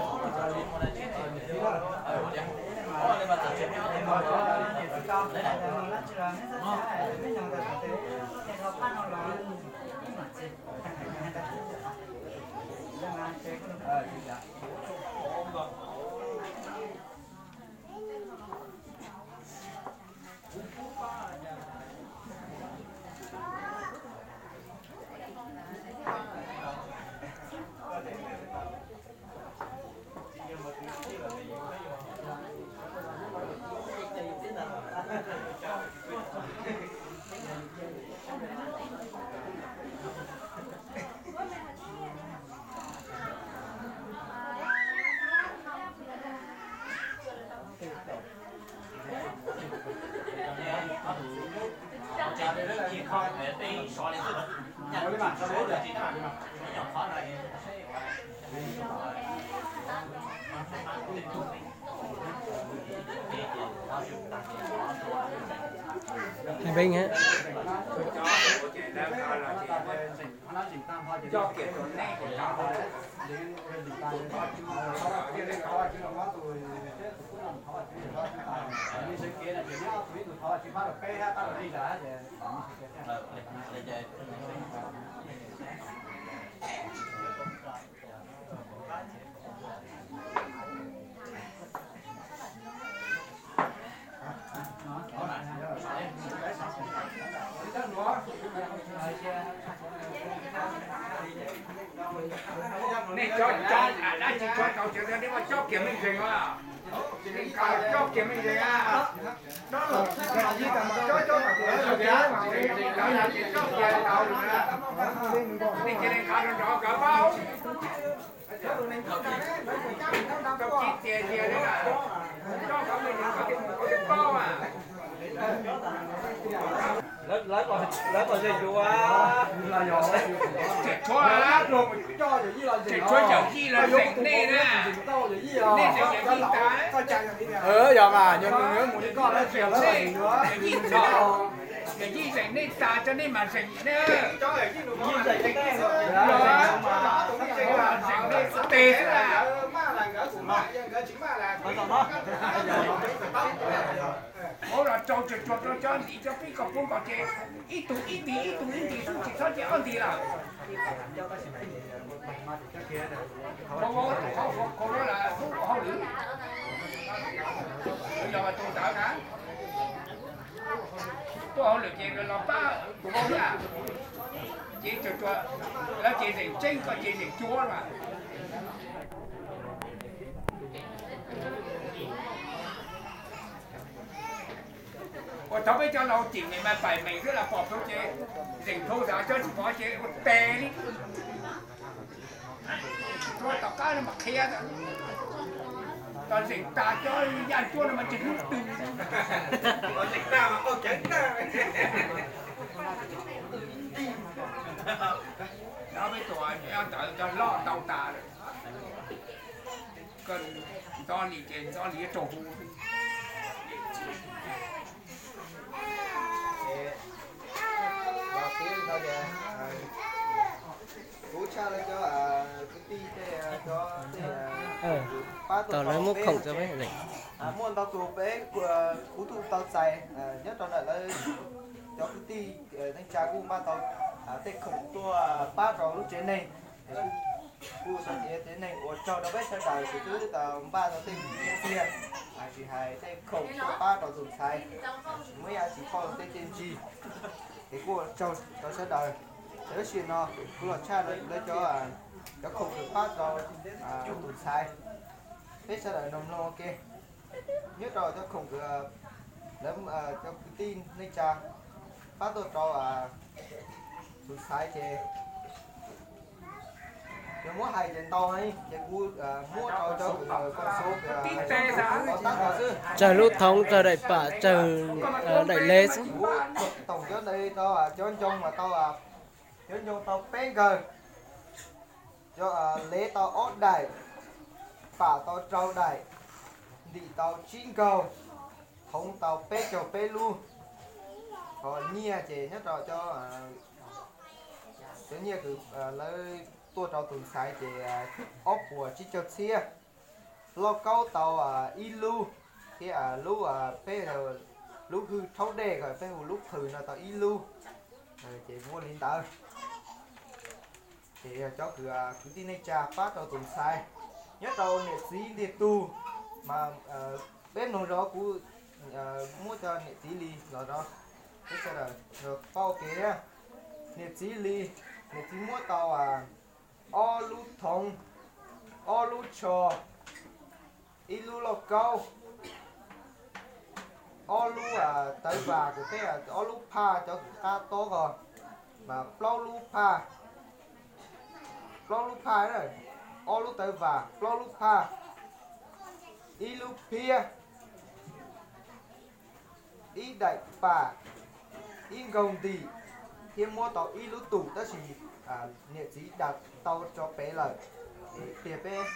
Hai bên hả? Nej cov, cov, dab tsi cov tau cov, nej mas coj kiag meej zeeg os. Coj kiag meej zeeg a. Nej cia li nqa rau nrov nkawd paub. Tau tib tiag tiag li, coj nkawd meej zeeg nkawd thiaj paub mas. Lawv, lawv, lawv mas yog yuav. Tseem tshuav, tseem tshuav yawm yij los zeem nej na. Nej zeem yawm yij tas. Yog mas, yog nws yuav mus li koj, yawm yij txhom, yawm yij zeem nej tas tso nej mas zeem nej. Zeem nej tes xwb las. Hauv los rau tsuag tsuag rau cov ntim cov pib kom puv nkaus ces ib tug ib nti ib tug ib nti xwb tsis txhob cia ob nti lawm. Hauv, hauv, hauv, hauv lwm, yog mas tus ntawd na, tuaj hauj lwm ces los pab tus vauv thiab. Ces tsuag tsuag, lawv ces zeem tseeb, koj ces zeem cuav mas. Ua thaum peb cov laus cim nim mas pais meem xwb los pom plhuav ces zeem plhuav xwb, cov tsis pom ces ua tes li. Tsuav tom qab no mas qhia, tom zeem tas cov yaj cuab no mas ntsej hlub twg. No peb tus ntawd cov loj ntau tas lawm. Koj ntxov li ces ntxov li yuav raug hu. Kuv tshaj lawv cov kwv tij tej, cov tej pab tuaj tau lawv muab khoom peb, muaj ntau tus peb kuv kuj tau txais nyob rau ntawm lawv cov kwv tij neej tsa kuj npaj tau tej khoom tuaj pab rau lub tsev neeg. Kuj xav tias tsev neeg ua tsaug rau peb sawv daws txhua tus twb tau npaj tau tej nyiaj txiag, tsis hais tej khoom tuaj pab rau tus ntxhais, muaj ib yam tsis pauj tej txiaj ntsig, es kuj ua tsaug rau sawv daws. Tab sis no kuv los tshaj lawv cov, cov khoom uas pab rau tus ntxhais, peb sawv daws no mloog ua ke. Nyob rau cov khoom uas lawv, cov kwv tij neej tsa pab tuaj rau tus ntxhais ces yog muab hais ces ntau, ces kuv muab rau cov koj xub, tab tom xwb. Tsawg lub thoob, tsawg daim pam, tsawg daim lev xwb. Kuv toom cov ntawd tau cov ncoo mas tau, cov ncoo tau peb nkawg, cov lev tau ob daim, pam tau rau daim, ntim tau tsib nkaug, thoob tau peb caug peb lub. Ho nyiaj ces nyob rau cov, cov nyiaj uas lawv tuaj rau tus ntxhais ces ob puas tsib caug txhiab. Lauj kaub tau ib lub, thiab lub, peb, lub hwj rhaub dej ko peb hu lub qhwv no tau ib lub. Ces muaj li ntawd. Ces yog cov kwv tij neej tsa pab rau tus ntxhais. Nyob rau niam txiv ntiag tug mas peb mloog zov kuv muab cov niam txiv li los rau peb sawv daws paub ua ke thiab. Niam txiv li, niam txiv muab tau ob lub thoob, ob lub tsho, ib lub lauj kaub, ob lub tawv vas, kuv teb ob lub phaj cov kws qab tob ko, mas plaub lub phaj, plaub lub phaj, ob lub tawv vas, plaub lub phaj, ib lub phiab, ib daim pam, ib nkaug ntim, thiab muab tau ib lub tus, tab sis niam txiv dag tau rov pem lawm, es cia peb